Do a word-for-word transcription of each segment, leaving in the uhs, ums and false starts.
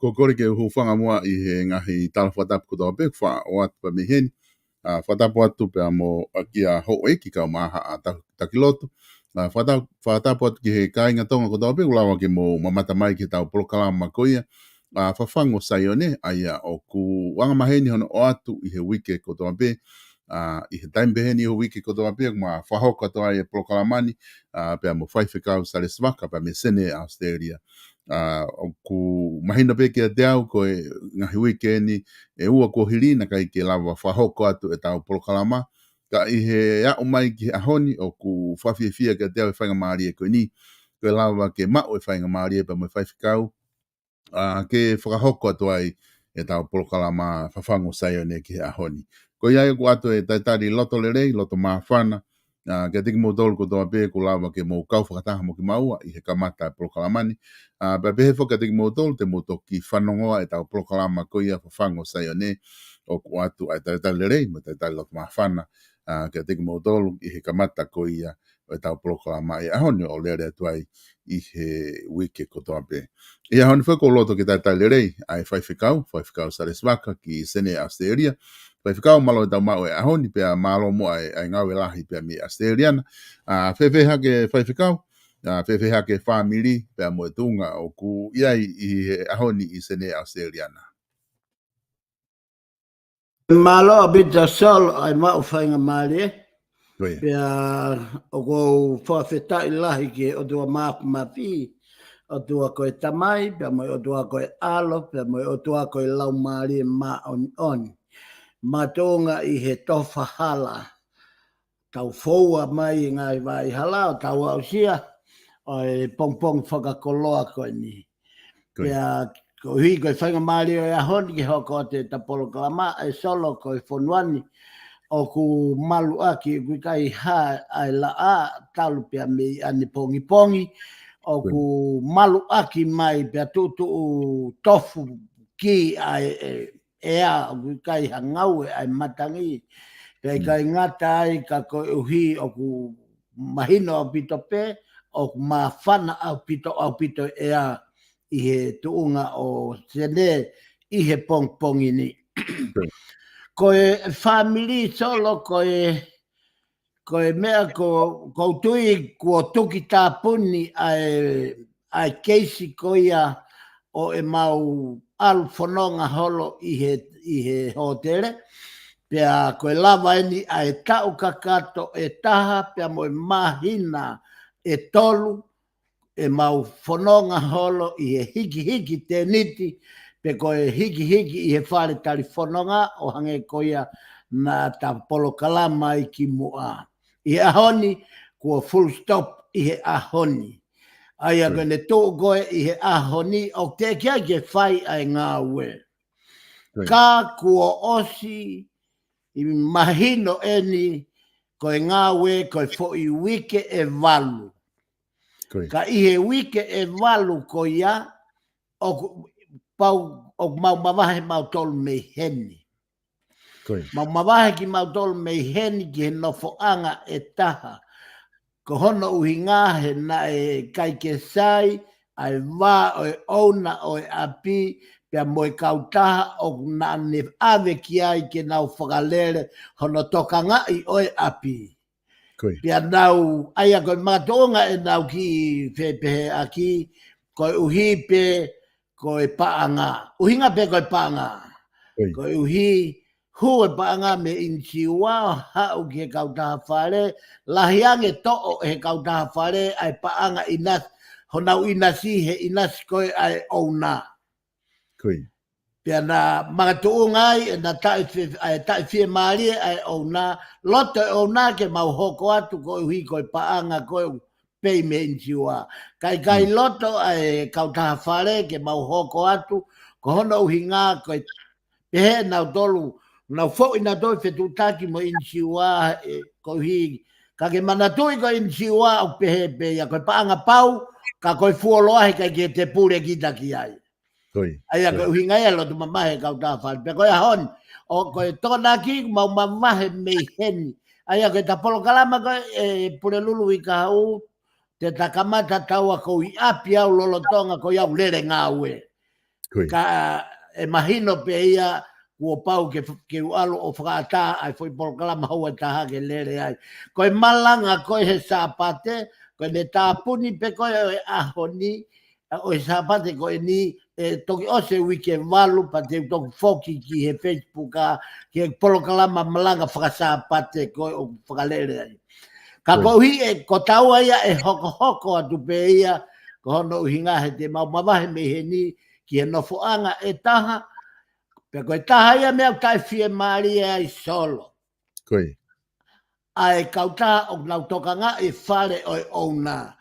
Ko e kole ke u hūfanga muʻa ʻi he ngaahi tala fakatapu kotoa pē, faʻa ʻoatu pē mei heni. ʻA, fakatapu atu pea mo ʻa kia houʻeiki kae ʻumaʻā ʻa ta-, taki lotu. ʻA, fakata-, fakatapu atu ki he kāinga Tonga kotoa pē, ʻoku lava ke mou mamata mai ki heʻetau polokalama ko ia, ʻa, Fafangu ʻo Saione, ʻa ia ʻoku anga maheni hono ʻoatu ʻi he uike kotoa pē, ʻa, ʻi he taimi pē heni ʻi he uike kotoa pē, ma fakahoko atu ai e polokalama ni, ʻa, pea mo Faifekau Salesi Vaka, pea mei Senē ʻAositelēlia. ʻA, ʻoku mahino pē kiate au ko e ngaahi uike ni ʻe ua kuo hili naʻe ʻikai ke lava fakahoko atu ʻetau polokalama. Ka ʻi he aʻu mai ki he ʻaho ni ʻoku fakafiefia kiate au e faingamālie ko eni. Ko e lava ke maʻu e faingamālie pea mo e faifekau, ʻa, ke fakahoko atu ai ʻetau polokalama Fafangu ʻo Saione ki he ʻaho ni. Ko ia ai ʻoku ʻoatu e talitali loto lelei, loto māfana, ʻa, kiate kimoutolu kotoa pē kuo lava ke mou kau fakataha mo kimaua ʻi he kamata e polokalama ni. ʻA, pea pehē foki kiate kimoutolu te mou toki fanongoa ʻetau polokalama ko ia Fafangu ʻo Saione, ʻoku ʻoatu ai e talitali lelei mo e talitali loto māfana, ʻa, kiate kimoutolu ʻi he kamata ko ia ʻo ʻetau polokalama ʻi he ʻaho ni ʻo lele atu ai ʻi he uike kotoa pē. ʻI he ʻaho ni foki ʻoku ou loto ke talitali lelei ʻa e faifekau, Faifekau Salesi Vaka ki Senē ʻAositelēlia. Faifekau, mālō e tau maʻu e ʻaho ni pea mālō muʻa e, e ngāue lahi pea mei ʻAositelēlia na. ʻA, fēfē hake faifekau, ʻa, fēfē hake fāmili pea mo e tuʻunga ʻoku ʻi ai ʻi he ʻaho ni ʻi Senē ʻAositelēlia na. Mālō ʻaupito Solo ʻa e maʻu faingamālie. Ko ia. Pea ʻoku ou fakafetaʻi lahi ki he ʻOtua Māfimafi, ʻOtua ko e Tamai, pea mo e ʻOtua ko e ʻAlo, pea mo e ʻOtua ko e Laumālie Māʻoniʻoni. Mātuʻunga ʻi he tofa hala tau foua mai e ngaahi vaʻa hala ʻo tau aʻusia ʻa e pongipongi fakakoloa ko eni. Ko ia. Pea koeʻuhi ko e faingamālie ʻo e ʻaho ni ke hoko atu ʻeta polokalama, ʻe Solo, ko e fonua ni ʻoku maluʻaki, ʻoku ʻikai hā ʻa e laʻā talu pea mei ʻanepongipongi, ʻoku maluʻaki mai pea tuʻutuʻu tofu ki ai e ʻea, ʻoku ʻikai ha ngāue ʻa e matangi. Pea ʻikai ngata ai ka koeʻuhi ʻoku mahino ʻaupito pē, ʻoku māfana ʻaupito, ʻaupito ʻea ʻi he tuʻunga ʻo Senē ʻi he pongipongi ni. Ko e fāmili Solo, ko e, ko e meʻa ko, ʻoku ou tui kuo tuki tāpuni ʻa e, ʻa e keisi ko ia ʻo ʻemau ʻalu fononga holo ʻi he, ʻi he hōtele. Pea ko e lava eni ʻa e taʻu kakato ʻe taha, pea mo e māhina ʻe tolu, ʻemau fononga holo ʻi he hikihiki tēniti, pe ko e hikihiki ʻi he fale tali fononga ʻo hangē ko ia naʻa ta polokalama ai kimuʻa. ʻI he ʻaho ni, kuo full stop ʻi he ʻaho ni. ʻA ia ko ʻene tuʻu ko ē ʻi he ʻaho ni, ʻoku teʻeki ai ke fai ʻa e ngāue. Ka kuo ʻosi ʻi mahino eni, ko e ngāue ko e foʻi uike ʻe valu. Ka ʻi he uike ʻe valu ko ia, ʻoku pau, ʻoku mau mavahe mautolu mei heni. Mau mavahe kimautolu mei heni ki he nofoʻanga ʻe taha. Ko hono ʻuhinga he naʻe ʻikai ke sai ʻa e vā ʻo e ʻouna ʻo e ʻapi, pea mo e kautaha ʻoku naʻa ne ʻave ki ai ke nau fakalele hono tokangaʻi ʻo e ʻapi. Pea nau, ʻa ia ko e makatuʻunga ʻenau kiʻi fepehēʻaki, koeʻuhi pē ko e paʻanga. ʻUhinga pē ko e paʻanga. Koeʻuhi, hū e paʻanga mei ʻinisiua, haʻu ki he kautaha fale, lahi ange toʻo ʻe he kautaha fale ʻa e paʻanga ʻinasi, honau ʻinasi he ʻinasi ko ē ʻa e ʻouna. Pea naʻa makatuʻunga ai ʻena taʻe fie, ʻa e taʻe fiemālie ʻa e ʻouna, loto e ʻouna ke mau hoko atu koeʻuhi ko e paʻanga ko ē ʻoku pei mei ʻinisiua. Ka ʻikai loto ʻa e kautaha fale ke mau hoko atu, ko hono ʻuhinga ko e pehē nautolu, nau foʻi nautolu fetuʻutaki mo ʻinisiua, ʻe, koeʻuhi, ka ke manatuʻi ko ʻinisiua ʻoku pehē pē ia, ko e paʻanga pau, ka ko e fuoloa he ʻikai ke te pule kita ki ai. ʻA ia ko e ʻuhinga ia loto mamahi e kautaha fale. Pea ko e ʻaho ni, ʻo ko e Tokonaki mau mavahe mei heni. ʻA ia ko e ta polokalama ko ē Pulelulu ʻi Kahaʻu, te ta kamata taua ko ʻi ʻapi au lolotonga ko ia ʻoku lele ngāue. Ka ʻe mahino pē ia kuo pau ke, ke u ʻalu ʻo fakaʻatā ʻa e foʻi polokalama houa ʻe taha ke lele ai. Ko e malanga ko ē he Sāpate, ko ʻene tāpuni pē ko ē ʻo e ʻaho ni, ʻo e Sāpate ko eni, ʻe toki ʻosi e uike ʻe valu pea te u toki foki ki he Facebook ʻa, ki he polokalama malanga faka-Sāpate ko ē ʻoku fakalele ai. Ka koeʻuhi ʻe ko taua ia ʻe hokohoko atu pē ia, ko hono ʻuhinga he te mau mavahe mei heni ki he nofoʻanga ʻe taha, pea ko e taha ia meʻa ʻoku taʻe fiemālie ai Solo. ʻA e kautaha ʻoku nau tokangaʻi e fale ʻo e ʻouna.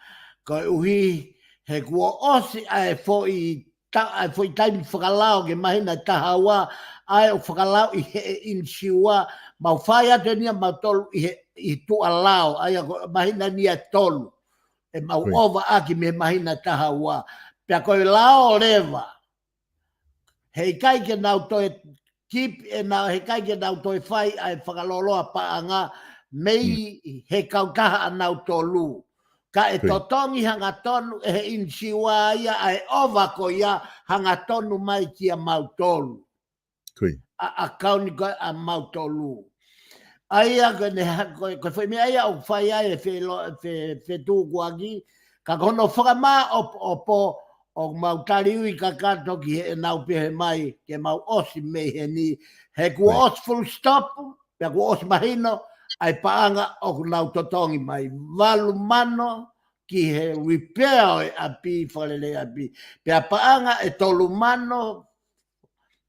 Koeʻuhi he kuo ʻosi ʻa e foʻi ta-, ʻa e foʻi taimi fakalao ki he māhina ʻe taha ua, ʻa ē ʻoku fakalao ʻi he ʻinisiua, mau fai atu eni ia mautolu ʻi he, ʻi tuʻa lao, ʻa ia ko e māhina ni ʻe tolu. ʻE mau ʻova ʻaki mei he māhina ʻe taha ua. Pea ko e lao leva, he ʻikai ke nau toe keep ʻenau, he ʻikai ke nau toe fai ʻa e fakalōloa paʻanga mei he kautaha ʻanautolu. Ka ʻe totongi hangatonu ʻe he ʻinisiua ia ʻa e ʻova ko ia hangatonu mai kia mautolu. ʻA, ʻakauni ko ē ʻa mautolu. ʻA ia ko ʻene ha-, ko, ko e foʻi meʻa ia ʻoku fai ai e fe-, lo-, fe-, fetukuaki, ka ko hono fakamāʻopoʻopo ʻoku mau taliui kakato ki heʻenau pehē mai ke mau ʻosi mei heni, he kuo ʻosi full stop, pea kuo ʻosi mahino ʻa e paʻanga ʻoku nau totongi mai. Valu mano ki he repair ʻo e ʻapi, fakalele ʻapi. Pea paʻanga ʻe tolu mano,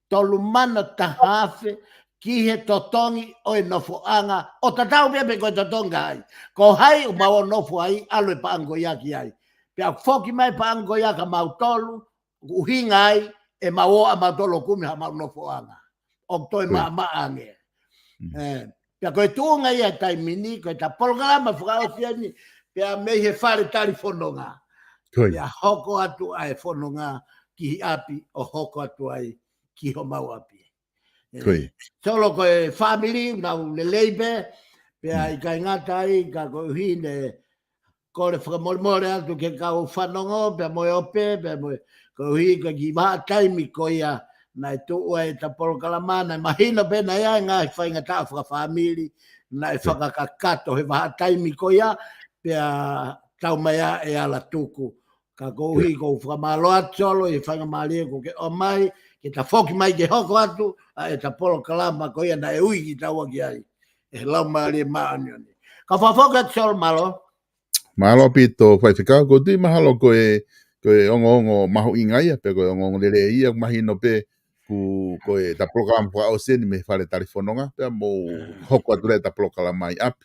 tolu mano taha afe ki he totongi ʻo e nofoʻanga, ʻo tatau pē pe ko e totongi ʻa hai. Ko hai ʻoku mau ō ʻo nofo ai, ʻalu e paʻanga ko ia ki ai. Pea foki mai paʻanga ko ia kia mautolu, ʻuhinga ai, ʻe mau ō ʻa mautolu ʻo kumi haʻamau nofoʻanga. ʻOku toe maʻamaʻa ange. ʻE, pea ko e tuʻunga ia taimi ni, ko e ta polokalama fakaʻosi eni, pea mei he fale tali fononga. Pea hoko atu ʻa e fononga ki ʻapi ʻo hoko atu ai ki homau ʻapi. Solo ko e fāmili, nau lelei pē, pea ʻikai ngata ai, ka koeʻuhi ne kole fakamolemole atu ki he kau fanongo, pea mo e ope, pea mo e, koeʻuhi ko e kiʻi vahaʻa taimi ko ia, naʻe tuʻu ai ʻeta polokalama, naʻe mahino pē naʻe ʻi ai e ngaahi faingataʻa fakafāmili, naʻe fakakakato he vahaʻa taimi ko ia, pea tau mai ʻa e ala tuku. Ka koeʻuhi ʻoku ou fakamālō atu Solo ʻi he faingamālie kuo ke ʻomai, ke ta foki mai ke hoko atu, ʻa ʻeta polokalama ko ia naʻe ui kitaua ki ai ʻe he Laumālie Māʻoniʻoni. Ka fakafoki atu Solo, mālō. Mālō ʻaupito Faifekau, ʻoku ou tui mahalo ko e, ko e ongoongo mahuʻinga ia, pe ko e ongoongo lelei ia, mahino pē, ʻoku, ko ʻeta polokalama fakaʻosi eni mei he fale talifononga, pea mou hoko atu leva ʻeta polokalama ʻi ʻapi.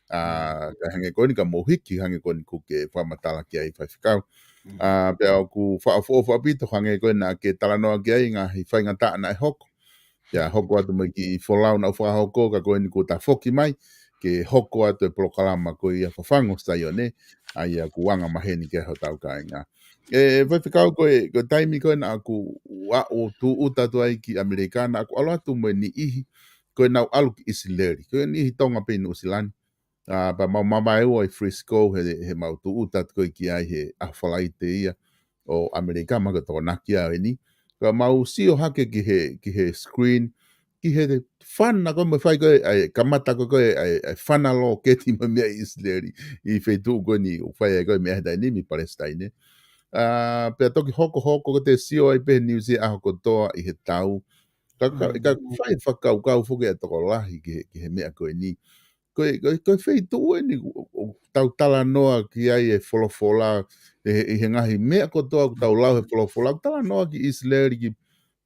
ʻA, ka hangē ko eni ka mou hiki, hangē ko eni kuo ke fakamatala ki ai Faifekau. ʻA, pea ʻoku fakaʻofoʻofa ʻaupito, hangē ko ena ke talanoa ki ai ngaahi faingataʻa naʻe hoko. Pea hoko atu mai kiʻi folau naʻa ku fakahoko, ka ko eni kuo ta foki mai, ke hoko atu e polokalama ko ia Fafangu Saione, ʻa ia ʻoku anga maheni ki ai hotau kāinga. ʻE, Faifekau, ko e, ko e taimi ko ē naʻa ku ʻalu ʻo tūʻuta atu ai ki ʻAmelika, naʻa ku ʻalu atu mo e niʻihi, ko ē naʻa nau ʻalu ki ʻIsileli. Ko e niʻihi Tonga pē ʻi Nuʻusila ni. ʻA, pea mau mavaeua ʻi Frisco, he, he mau tūʻuta atu ko ē ki ai he ʻaho Falaite ia ʻo ʻAmelika, mahalo ko e Tokonaki ʻeni. Ka mau sio hake ki he, ki he screen, ki he fana ko ē mo e fai ko ē, ʻa e kamata ko ē ko ē, ʻa e, ʻa e fana lōketi mo e meʻa ʻi ʻIsileli, ʻi he feituʻu ko eni ʻoku fai ai ko ē e meʻa he taimi ni, Palesitaine. ʻA, pea toki hokohoko ko ē ʻete sio ai pē he niusi ʻaho kotoa ʻi he tau. Ka, ka, ka fai fakakaukau foki ʻa e tokolahi ki he, ki he meʻa ko eni. Ko e, ko e, ko e feituʻu eni ʻoku, ʻoku tau talanoa ki ai e folofola, ʻi he, ʻi he ngaahi meʻa kotoa ʻoku tau lau he folofola, ʻoku talanoa ki ʻIsileli, ki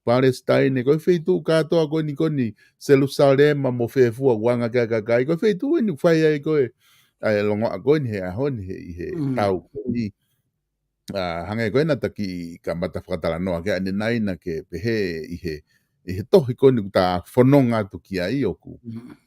Palesitaine, ko e feituʻu kātoa ko eni ko eni, Selusalema mo fē fua ʻoku anga ki ai e kakai, ko e feituʻu eni ʻoku fai ai ko ē ʻa e longoaʻa ko eni he ʻaho ni he, ʻi he tau ko eni. ʻA, hangē ko ena ta kiʻi kamata fakatalanoa ki ai ʻanenai naʻa ke pehē ʻi he, ʻi he tohi ko eni ʻoku ta fononga atu ki ai ʻoku,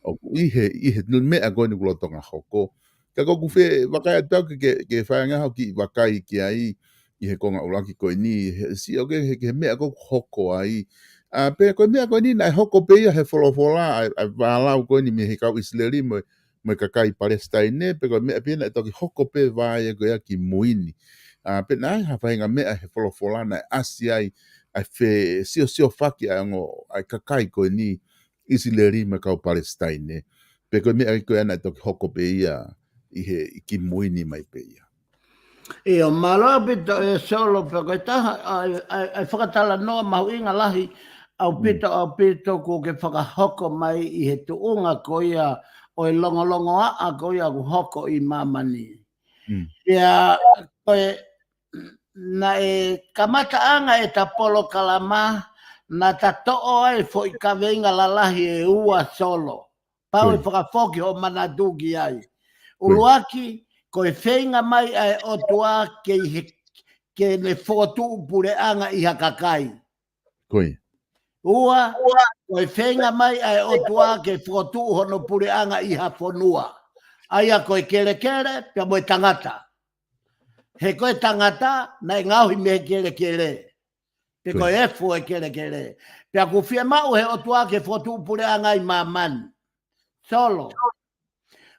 ʻoku ʻi he, ʻi he meʻa ko eni ʻoku lolotonga hoko. Ka ko ʻeku fie vakai atu au ke, ke, ke fai ange haʻo kiʻi vakai ki ai ʻi he konga ʻuluaki ko eni, he sio ki he, ki he meʻa ʻoku hoko ai. ʻA, pea ko e meʻa ko eni naʻe hoko pē ia he folofola, ʻa e, ʻa e vālau ko eni mei he kau ʻIsileli mo e mo e kakai Palesitaine, pe ko e meʻa pē ia naʻe toki hoko pē vaeua ko ia ki mui ni. ʻA, pe naʻe ʻi ai ha faʻahinga meʻa he folofola naʻe ʻasi ai, ʻa e fesiosiofaki ʻa e ongo, ʻa e kakai ko eni ʻIsileli mo e kau Palesitaine. Pe ko e meʻa ko ia naʻe toki hoko pē ia ʻi he, ʻi ki mui ni mai pē ia. ʻIo, mālō ʻaupito ē Solo, pea ko e taha ʻa e, ʻa e, ʻa e fakatalanoa mahuʻinga lahi ʻaupito, ʻaupito kuo ke fakahoko mai ʻi he tuʻunga ko ia ʻo e longolongoaʻa ko ia ʻoku hoko ʻi māmani. Pea ko e, naʻe kamataʻanga ʻeta polokalama, naʻa ta toʻo ai foʻi kaveinga lalahi ʻe ua Solo. Pau ʻe fakafoki hoʻo manatu ki ai. ʻUluaki, ko e feinga mai ʻa e ʻOtua ke ʻi he, ke ne fokotuʻu puleʻanga ʻi ha kakai. Ua, ko e feinga mai ʻa e ʻOtua ke fokotuʻu hono puleʻanga ʻi ha fonua. ʻA ia ko e kelekele, pea mo e tangata. He ko e tangata, naʻe ngaohi mei he kelekele. Pe ko e efu e kelekele. Pea ʻoku fiemaʻu he ʻOtua ke fokotuʻu puleʻanga ʻi māmani. Solo.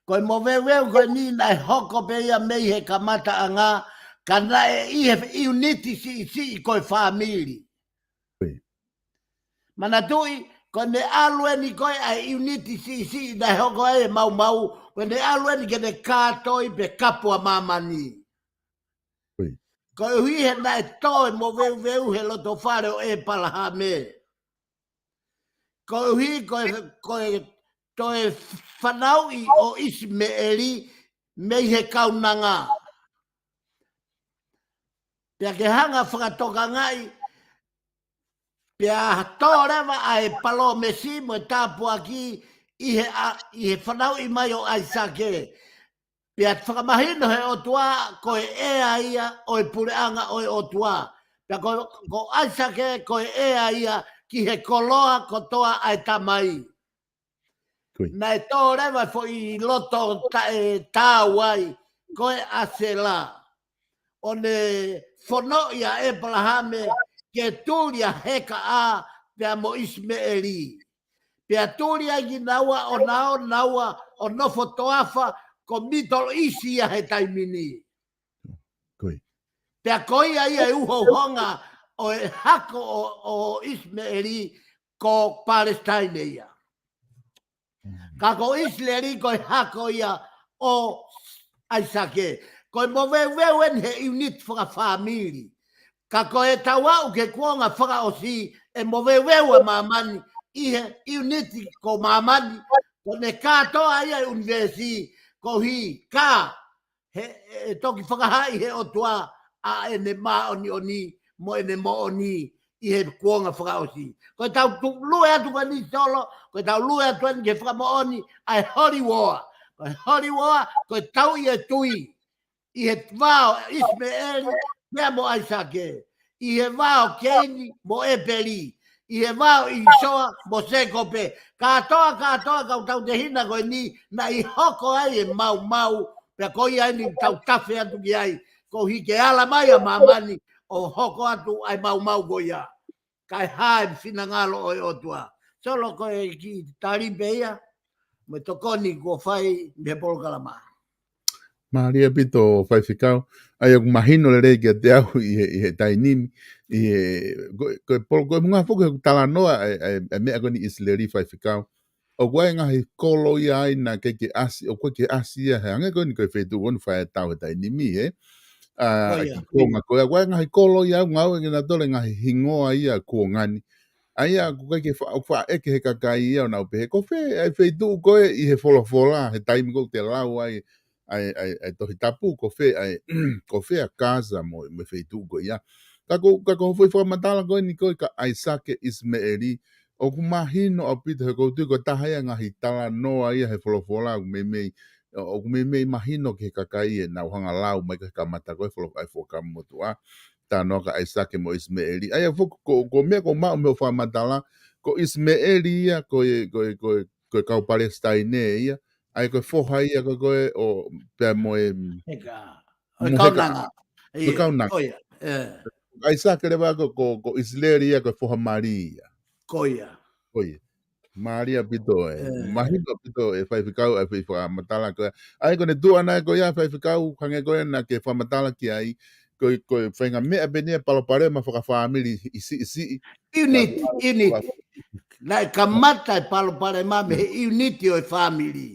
Ko e moveuveu ko eni naʻe hoko pē ia mei he kamataʻanga, ka naʻe ʻi he ʻiuniti siʻisiʻi ko e fāmili. Manatuʻi, ko ʻene ʻalu eni ko ē ʻa e ʻiuniti siʻisiʻi naʻe hoko ai e maumau, ko ʻene ʻalu eni ke ne kātoi pe kapu ʻa māmani. Koeʻuhi he naʻe toe moveuveu he loto fale ʻo ʻEpalahame. Koeʻuhi ko e, ko e toe fanauʻi ʻo ʻIsimeʻeli mei he kaunanga. Pea ke hanga fakatokangaʻi, pea tō leva ʻa e palōmesi mo e tāpuaki ʻi he, ʻa, ʻi he fanauʻi mai ʻo ʻAisake. Pea fakamahino he ʻOtua ko e ʻea ia ʻo e puleʻanga ʻo e ʻOtua. Pea ko, ko ʻAisake ko e ʻea ia ki he koloa kotoa ʻa e tamai. Naʻe tō leva foʻi loto taʻetaau ai, ko e ʻAsela. ʻO ne fonoʻi ʻa ʻEpalahame ke tuli ʻa Hekaʻa pea mo ʻIsimeʻeli. Pea tuli ai kinaua ʻo nau, naua ʻo nofo toafa ko Middle East ia he taimi ni. Pea ko ia ia e uhouhonga ʻo e hako ʻo, ʻo ʻIsimeʻeli ko Palesitaine ia. Ka ko ʻIsileli ko e hako ia ʻo ʻAisake. Ko e moveuveu eni he unit fakafāmili. Ka ko e tau aʻu ki he kuonga fakaʻosi ʻe moveuveu ʻa māmani ʻi he unit ko māmani. Ko ʻene kātoa ia e ʻunivēsi, koeʻuhi ka he, ʻe toki fakahā ʻe he ʻOtua ʻa ʻene māʻoniʻoni mo ʻene moʻoni ʻi he kuonga fakaʻosi. Ko e tau tu-, lue atu ko eni Solo, ko e tau lue atu eni ki he fakamoʻoni ʻa e Holy War. Ko e Holy War, ko e tau ʻi he tui. ʻI he vao ʻIsimeʻeli, pea mo ʻAisake. ʻI he vao Keini mo ʻEpeli. ʻI he vao ʻIsoa mo Sēkope. Kātoa, kātoa, kau tau tehina ko eni, naʻe hoko ai e maumau, pea ko ia eni tau tafe atu ki ai. Koeʻuhi ke ala mai ʻa māmani, ʻo hoko atu ʻa e maumau ko ia. Kae hā e finangalo ʻo e ʻOtua. Solo ko e kiʻi tali pē ia, mo e tokoni kuo fai mei he polokalama. Mālie ʻaupito Faifekau, ʻa ia ʻoku mahino lelei kiate au ʻi he, ʻi he taimi ni, ʻi he, ko, ko e polo-, ko e muʻa foki ʻoku talanoa, ʻa e, ʻa e, ʻa e meʻa ko eni ʻIsileli Faifekau. ʻOku ʻi ai e ngaahi kolo ia ai naʻe ʻikai ke ʻasi, ʻoku ʻikai ke ʻasi ia he hangē ko eni ko e feituʻu ʻoku fai e tau he taimi ni, he. ʻA, ʻa e kiʻi konga ko ia, ʻoku ʻi ai e ngaahi kolo ia ʻoku ngāueʻaki ʻe nautolu e ngaahi hingoa ia kuonga ni. ʻA ia, ʻoku ʻikai ke fa-, ʻoku faʻa ʻeke he kakai ia ʻo nau pehē, ko fē ʻa e feituʻu ko ē ʻi he folofola, he taimi ko ē te lau ai, ʻa e, ʻa e, ʻa e Tohi Tapu, ko fē ʻa e, ko fē ʻa Gaza mo, mo e feituʻu ko ia. Ka ko, ka ko e foʻi fakamatala ko eni ko ē kia ʻAisake, ʻIsimeʻeli, ʻoku mahino ʻaupito he ʻoku ou tui ko e taha ia e ngaahi talanoa ia he folofola, ʻoku meimei, ʻoku meimei mahino ki he kakai ʻenau hanga lau mai ki he kamata ko ē folo-, ʻa e Fuakava Motuʻa. Talanoa kia ʻAisake mo ʻIsimeʻeli. ʻA ia foki ko, ko e meʻa ʻoku ou maʻu mei hoʻo fakamatala, ko ʻIsimeʻeli ia, ko e, ko e, ko e, ko e kau Palesitaine ia, ʻa ia ko e foha ia ko ē ʻo pea mo e, ʻIo, ʻo e mo e kaunanga. Mo e kaunanga. ʻIo, ʻio. ʻAisake leva ko, ko, ko ʻIsileli ia ko e foha mali ia. Ko ia. Ko ia. Mālie ʻaupito ē. ʻIo. Mahino ʻaupito ē Faifekau ʻa e foʻi fakamatala ko ia. ʻA ia ko ʻene tuʻu ʻana ko ia Faifekau hangē ko ē naʻa ke fakamatala ki ai. Ko e, ko e faʻahinga meʻa pē eni ia palopalema fakafāmili ʻi siʻisiʻi. Unit, unit. Naʻe kamata e palopalema mei he unit ʻo e fāmili.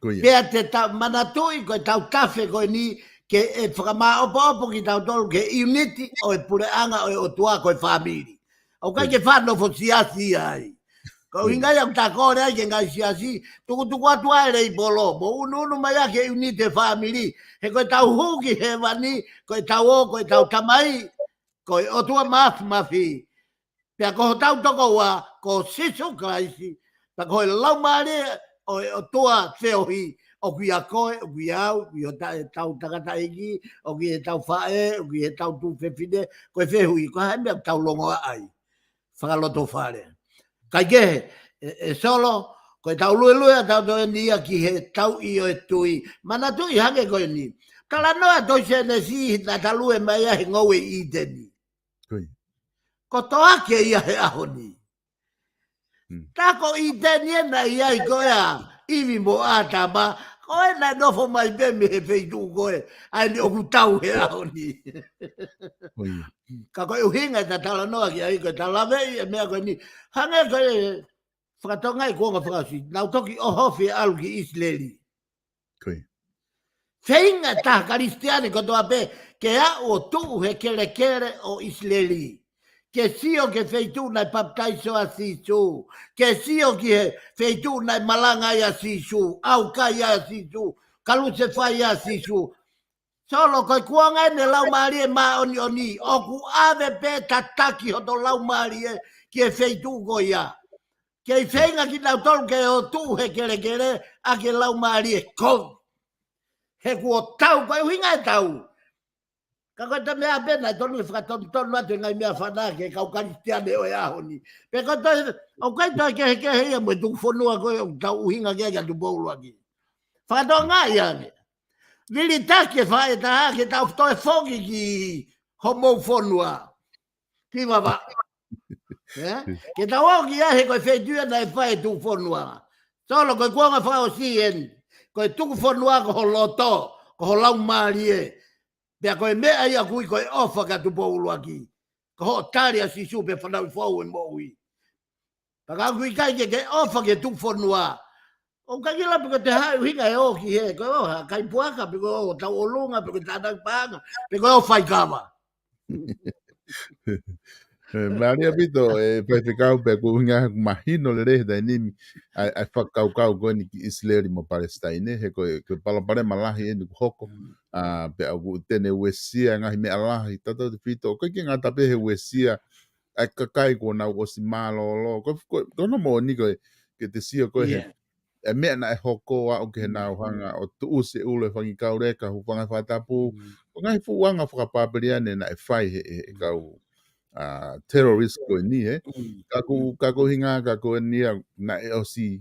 Ko ia. Pea te tau manatuʻi ko e tau tafe ko eni ke ʻe fakamāʻopoʻopo kitautolu ki he unit ʻo e puleʻanga ʻo e ʻOtua ko e fāmili. ʻOku ʻikai ke faʻa nofo siasi ai. Ko e ʻuhinga ia ʻoku ta kole ai ki he ngaahi siasi, tukutuku atu ʻa e leipolo, mo unuunu mai ʻa e unit ʻo e fāmili. He ko e tau hū ki hēvani, ko e tau ō, ko e tau Tamai, ko e ʻOtua Māfimafi. Pea ko hotau tokoua, ko Sīsū Kalaisi. Pea ko e Laumālie ʻo e ʻOtua feohi, ʻoku ʻia koe, ʻoku ʻia au, ʻoku ʻi hotau tangataʻeiki, ʻoku ʻi heʻetau faʻē, ʻoku ʻi heʻetau tuofefine, ko e fehuʻi, ko e hā e meʻa ʻoku tau longoaʻa ai. Fakalotofale. Kaikehe, ē, ē Solo, ko e tau luelue ʻa tautolu eni ia ki he tauʻi ʻo e tui. Manatuʻi hangē ko eni. Talanoa tohi Sēnesi naʻa ta lue mai ʻa e ngoue ʻi ʻĪteni. Ko ia. Ko Toake ia he ʻaho ni. Hmm. Tā ko ʻĪteni ē naʻe ʻi ai ko ē ʻa ʻIvi mo ʻĀtama, ko ē naʻe nofo mai pē mei he feituʻu ko ē, ʻa eni ʻoku tau he ʻaho ni. Ko ia. Ka ko e ʻuhinga ʻeta talanoa ki ai ko ʻeta laveʻi e meʻa ko eni. Hangē ko e fakatonga ʻi he kuonga fakaʻosi, nau toki ʻohofi ʻalu ki ʻIsileli. Ko ia. Feinga ʻe taha Kalisitiane kotoa pē ke aʻu ʻo tuʻu he kelekele ʻo ʻIsileli. Ke sio ki he feituʻu naʻe papitaiso ai ʻa Sīsū. Ke sio ki he feituʻu naʻe malanga ai ʻa Sīsū. ʻAukai ai ʻa Sīsū. Kalusefai ai ʻa Sīsū. Solo, ko e kuonga eni e Laumālie Māʻoniʻoni. ʻOku ʻave pē tataki hoto laumālie ki he feituʻu ko ia. Kei feinga kitautolu ke ō tuʻu he kelekele ʻaki e laumālie kovi. He kuo tau, ko e ʻuhinga e tau. Ka ko ʻeta meʻa pē naʻe tonu ke fakatonutonu atu e ngaahi meʻa fana ki he kau Kalisitiane ʻo e ʻaho ni. Pea ko e toe, ʻoku ʻikai toe kehekehe ia mo e tuku fonua ko ē ʻoku tau ʻuhinga ki ai kia Tupou ʻUluaki. Fakatonga ia ane. Vilitaki e faʻē taha ke tau toe foki ki homou fonua. Ki Vavaʻu. Ē? Ke tau ō ki ai he ko e feituʻu ia naʻe fai e tuku fonua. Solo, ko e kuonga fakaʻosi eni. Ko e tuku fonua ko ho loto, ko ho laumālie. Pea ko e meʻa ia ʻoku ui ko e ʻofa kia Tupou ʻUluaki. Ko hoʻo tali ʻa Sīsū pea fanauʻi foʻou e moʻui. Pea ka ʻoku ʻikai ke ke ʻofa ke tuku fonua, ʻoku ʻikai ke lape ko e hā e ʻuhinga e ō ki hē, ko e ō ha kai puaka, pe ko e ō tauʻolunga, pe ko e tānaki paʻanga, pe ko e ō faikava. Ē, mālie ʻaupito, ē, Faifekau, pea ʻoku ʻuhinga ʻoku mahino lelei he taimi ni, ʻa e, ʻa e fakakaukau ko eni ki ʻIsileli mo Palesitaine, he ko e, ko e palopalema lahi eni ʻoku hoko, ʻa, pea ʻoku te ne uesia ngaahi meʻa lahi, tautautefito, ʻoku ʻikai ke ngata pē he uesia ʻa e kakai kuo nau ʻosi mālōlō. Ko, ko, ko hono moʻoni ko e, ke te sio ko e he, ʻa e meʻa naʻe hoko ʻo aʻu ki he nau hanga ʻo tuʻusi e ʻulu e fanga kauleka, hūfanga he fakatapu. Ko e ngaahi fuʻu anga fakapāpeliane naʻe fai he, he, he kau, ʻa, terrorist ko eni, ē. Ka ʻoku, ka ʻoku ʻuhinga, ka ko eni ia naʻe ʻosi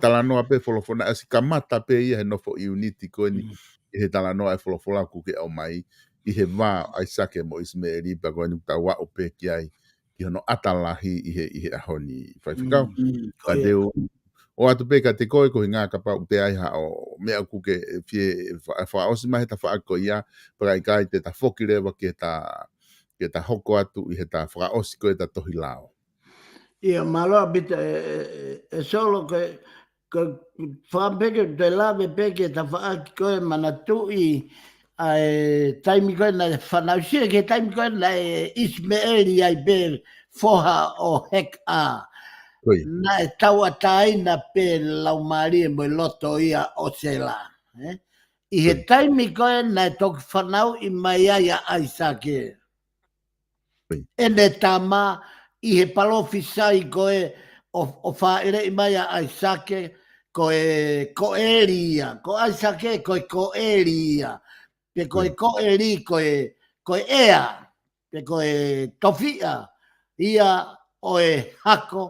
talanoa pē folofola, naʻe ʻosi kamata pē ia he nofo ʻiuniti ko eni, ʻi he talanoa e folofola ʻoku ke ʻomai, ʻi he vā ʻo ʻAisake mo ʻIsimeʻeli, pea ko eni ʻoku tau aʻu pē ki ai, ki hono ʻata lahi ʻi he, ʻi he ʻaho ni, Faifekau. Ka te u ʻoatu pē kiate koe, ko e ʻuhinga kapau ʻoku ʻi ai haʻo meʻa ʻoku ke fie fa-, fakaʻosi mai he tafaʻaki ko ia, pea ka ʻikai te ta foki leva ki he ta, ki he ta hoko atu ʻi he ta fakaʻosi ko e ta tohi lao. ʻIa, mālō ʻaupito, ē, ē, ē, ē Solo, ko e, ko e fakaʻamu pē ke te lave pē ki he tafaʻaki ko e manatuʻi ʻa e taimi ko ē naʻe fanauʻi, ki he taimi ko ē naʻe ʻIsimeʻeli ai pē foha ʻo Heka. Naʻe tauʻatāina pē laumālie mo e loto ia ʻo Sela, ē? ʻI he taimi ko ē naʻe toki fanauʻi mai ai ʻa ʻAisake, ʻene tama, ʻi he palōfisai ko ē ʻo, ʻo fāʻeleʻi mai ʻa ʻAisake, ko e koʻeli ia, ko ʻAisake, ko e koʻeli ia. Pe ko e koʻeli, ko e, ko e ea, pe ko e tofiʻa ia ʻo e hako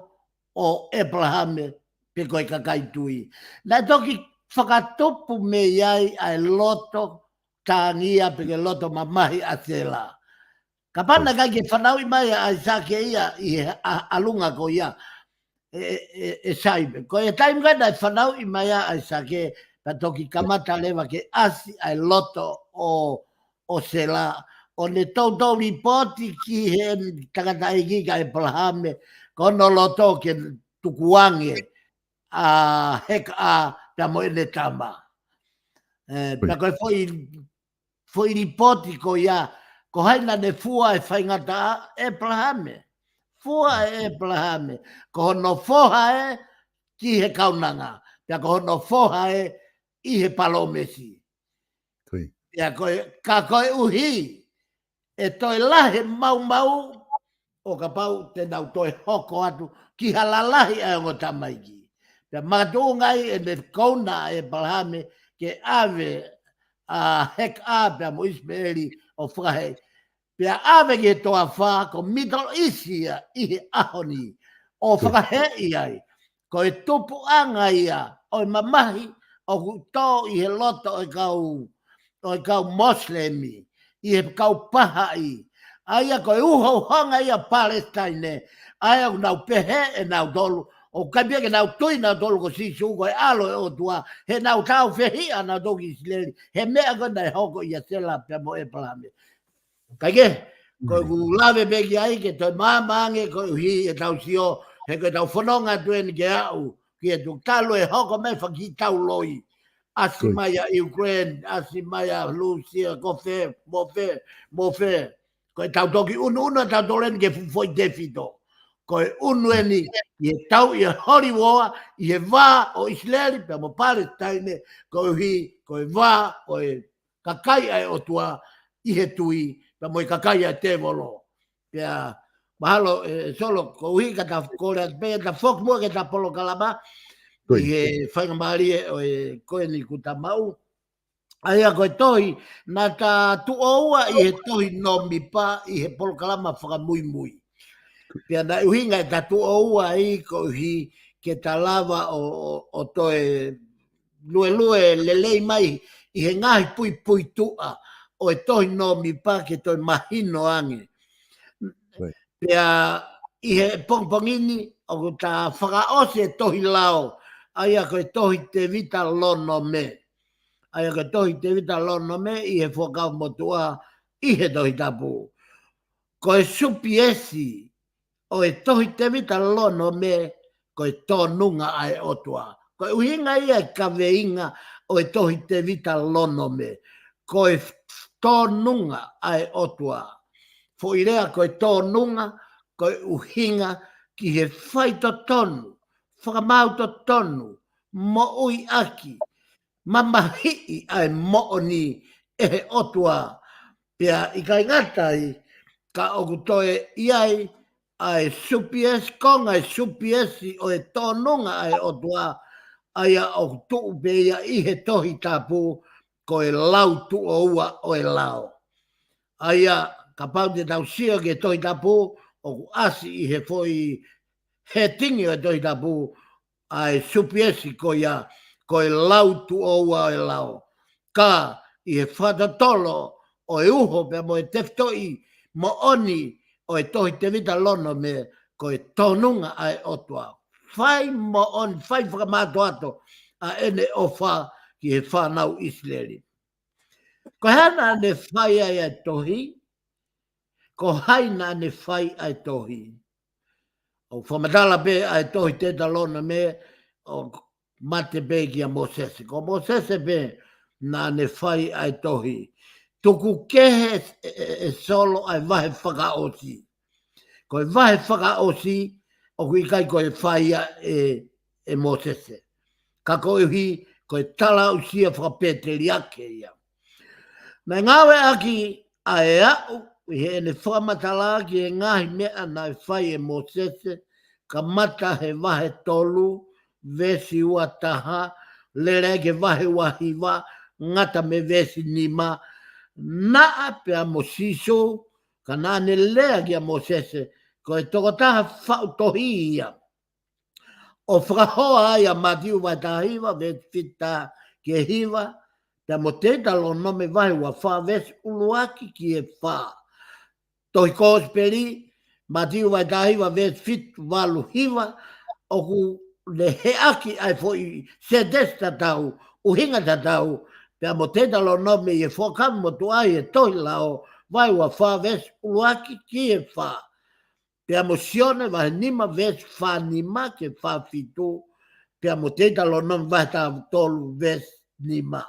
ʻo ʻĒpalahame, pe ko e kakai tui. Naʻe toki fakatupu mei ai ʻa e loto tāngia pe ko e loto mamahi ʻa Sela. Kapau naʻe ʻikai ke fanauʻi mai ʻa ʻAisake ia ʻi he ʻa-, ʻalunga ko ia, ē, ē, ē, ē Saipe. Ko e taimi ko ē naʻe fanauʻi mai ai ʻa ʻAisake, pea toki kamata leva ke ʻasi ʻa e loto ʻo, ʻo Sela, ʻo ne toutou lipooti ki he tangataʻeiki kia ʻĒpalahame, ko hono loto ke tukuange ʻa Heka pea mo ʻene tama. Ē, pea ko e foʻi, foʻi lipooti ko ia, ko hai naʻa ne fua e faingataʻa? ʻĒpalahame. Fua ʻe ʻĒpalahame. Ko hono foha ē ki he kaunanga. Pea ko hono foha ē ʻi he palōmesi. Pea ko e, ka koeʻuhi ʻe toe lahi e maumau ʻo kapau te nau toe hoko atu ki ha lalahi ʻa e ongo tamaiki. Pea makatuʻunga ai ʻene kouna ʻa ʻĒpalahame ke ʻave ʻa Heka pea mo ʻIsimeʻeli ʻo fakaheeʻi. Pea ʻave ki he toafa, ko Middle East ia ʻi he ʻaho ni, ʻo fakaheeʻi ai. Ko e tupuʻanga ia ʻo e mamahi ʻoku tō ʻi he loto ʻo e kau, ʻo e kau Mosilemi, ʻi he kau Pahaʻi. ʻA ia ko e uhouhonga ia Palesitaine, ʻa ia ʻoku nau pehē ʻe nautolu, ʻoku ʻikai pē ke nau tui nautolu ko Sīsū ko e ʻAlo e ʻOtua, he nau tāufehiʻa nautolu ki ʻIsileli, he meʻa ko ē naʻe hoko ʻia Sela pea mo ʻĒpalahame. Kae kehe, ko ʻeku lave pē ki ai ke toe maama ange koeʻuhi ʻetau sio, he ko ʻetau fononga atu eni ke aʻu ki he tuʻu talu e hoko mai faki tau loi. ʻAsi mai ʻa Ukraine, ʻasi mai ʻa Lūsia, ko fē, mo fē, mo fē. Ko ʻetau toki ʻunuʻunu ʻa tautolu eni ke fuʻu foʻi tefito. Ko e ʻunu eni ʻi he tau ʻi he holiwoa, ʻi he vā ʻo ʻIsileli pea mo Palesitaine, koeʻuhi ko e vā ʻo e kakai ʻa e ʻOtua ʻi he tui, pea mo e kakai ʻa e tēvolo. Pea mahalo, ē, ē Solo, koeʻuhi ka ta kole atu pē, ta foki muʻa ki heʻeta polokalama, ʻi he faingamālie ʻo e ko eni kuo ta maʻu. ʻA ia ko e tohi, naʻa ta tuʻo ua ʻi he tohi Nōmipa ʻi he polokalama fakamuimui. Pea naʻe ʻuhinga ʻeta tuʻo ua ai koeʻuhi ke ta lava ʻo, ʻo, ʻo toe luelue lelei mai ʻi he ngaahi puipuituʻa ʻo e tohi Nōmipa ke toe mahino ange. Pea ʻi he pongipongi ni, ʻoku ta fakaʻosi e tohi lao, ʻa ia ko e tohi Tēvita Lonome. ʻA ia ko e tohi Tēvita Lonome ʻi he Fuakava Motuʻa ʻi he Tohi Tapu. Ko e supiesi ʻo e tohi Tēvita Lonome, ko e tōnunga ʻa e ʻOtua. Ko e ʻuhinga ia e kaveinga ʻo e tohi Tēvita Lonome, ko e tōnunga ʻa e ʻOtua. Foʻi lea ko e tōnunga, ko e ʻuhinga ki he faitotonu, fakamaau totonu, moʻuiʻaki, mamahiʻi ʻa e moʻoni ʻe he ʻOtua. Pea ʻikai ngata ai, ka ʻoku toe ʻi ai ʻa e supiesi, konga e supiesi ʻo e tōnunga ʻa e ʻOtua, ʻa ia ʻoku tuʻu pē ia ʻi he Tohi Tapu, ko e lau tuʻo ua ʻo e lao. ʻA ia, kapau te tau sio ki he Tohi Tapu, ʻoku ʻasi ʻi he foʻi heading ʻo e Tohi Tapu, ʻa e supiesi ko ia, ko e lau tuʻo ua ʻo e lao. Ka ʻi he fakatotolo ʻo e uho pea mo e tefitoʻi moʻoni ʻo e tohi Tēvita Lonome, ko e tōnunga ʻa e ʻOtua. Fai moʻoni, fai fakamātoato ʻa ʻene ʻofa ki he fānau ʻIsileli. Ko e hā naʻa ne fai ai ʻa e tohi? Ko hai naʻa ne fai ʻa e tohi? ʻOku fakamatala pē ʻa e tohi Tēvita Lonome ʻo mate pē kia Mōsese. Ko Mōsese pē naʻa ne fai ʻa e tohi. Tuku kehe ʻe, ʻe, ʻe Solo ʻa e vahe fakaʻosi. Ko e vahe fakaʻosi ʻoku ʻikai ko e fai ia ʻe, ʻe Mōsese. Ka koeʻuhi ko e talaʻosia fakapēteliake ia. Naʻe ngāueʻaki ʻa e aʻu ʻi heʻene fakamatala ki he ngaahi meʻa naʻe fai ʻe Mōsese, kamata he vahe tolu, veesi ua taha, lele ki he vahe ua hiva, ngata mei he veesi nima, naʻa pea mo Sīsū, ka naʻa ne lea kia Mōsese, ko e tokotaha faʻu tohi ia. ʻO fakahoa ai ʻa Mātiu vahe taha hiva, veesi fitu ki he hiva, pea mo Tēvita Lonome vahe ua fā, veesi ʻuluaki ki he fā. Tohi Kōsipeli, Mātiu vahe taha hiva, veesi fitu, valu, hiva, ʻoku ne heʻaki ʻa e foʻi sētesi tatau, ʻuhinga tatau, pea mo Tēvita Lonome ʻi he Fuakava Motuʻa ʻi he Tohi Lao, vahe ua fā, veesi ʻuluaki ki he fā. Pea mo Sione vahe nima, veesi fā nima ki he fā fitu, pea mo Tēvita Lonome vahe taha tolu, veesi nima.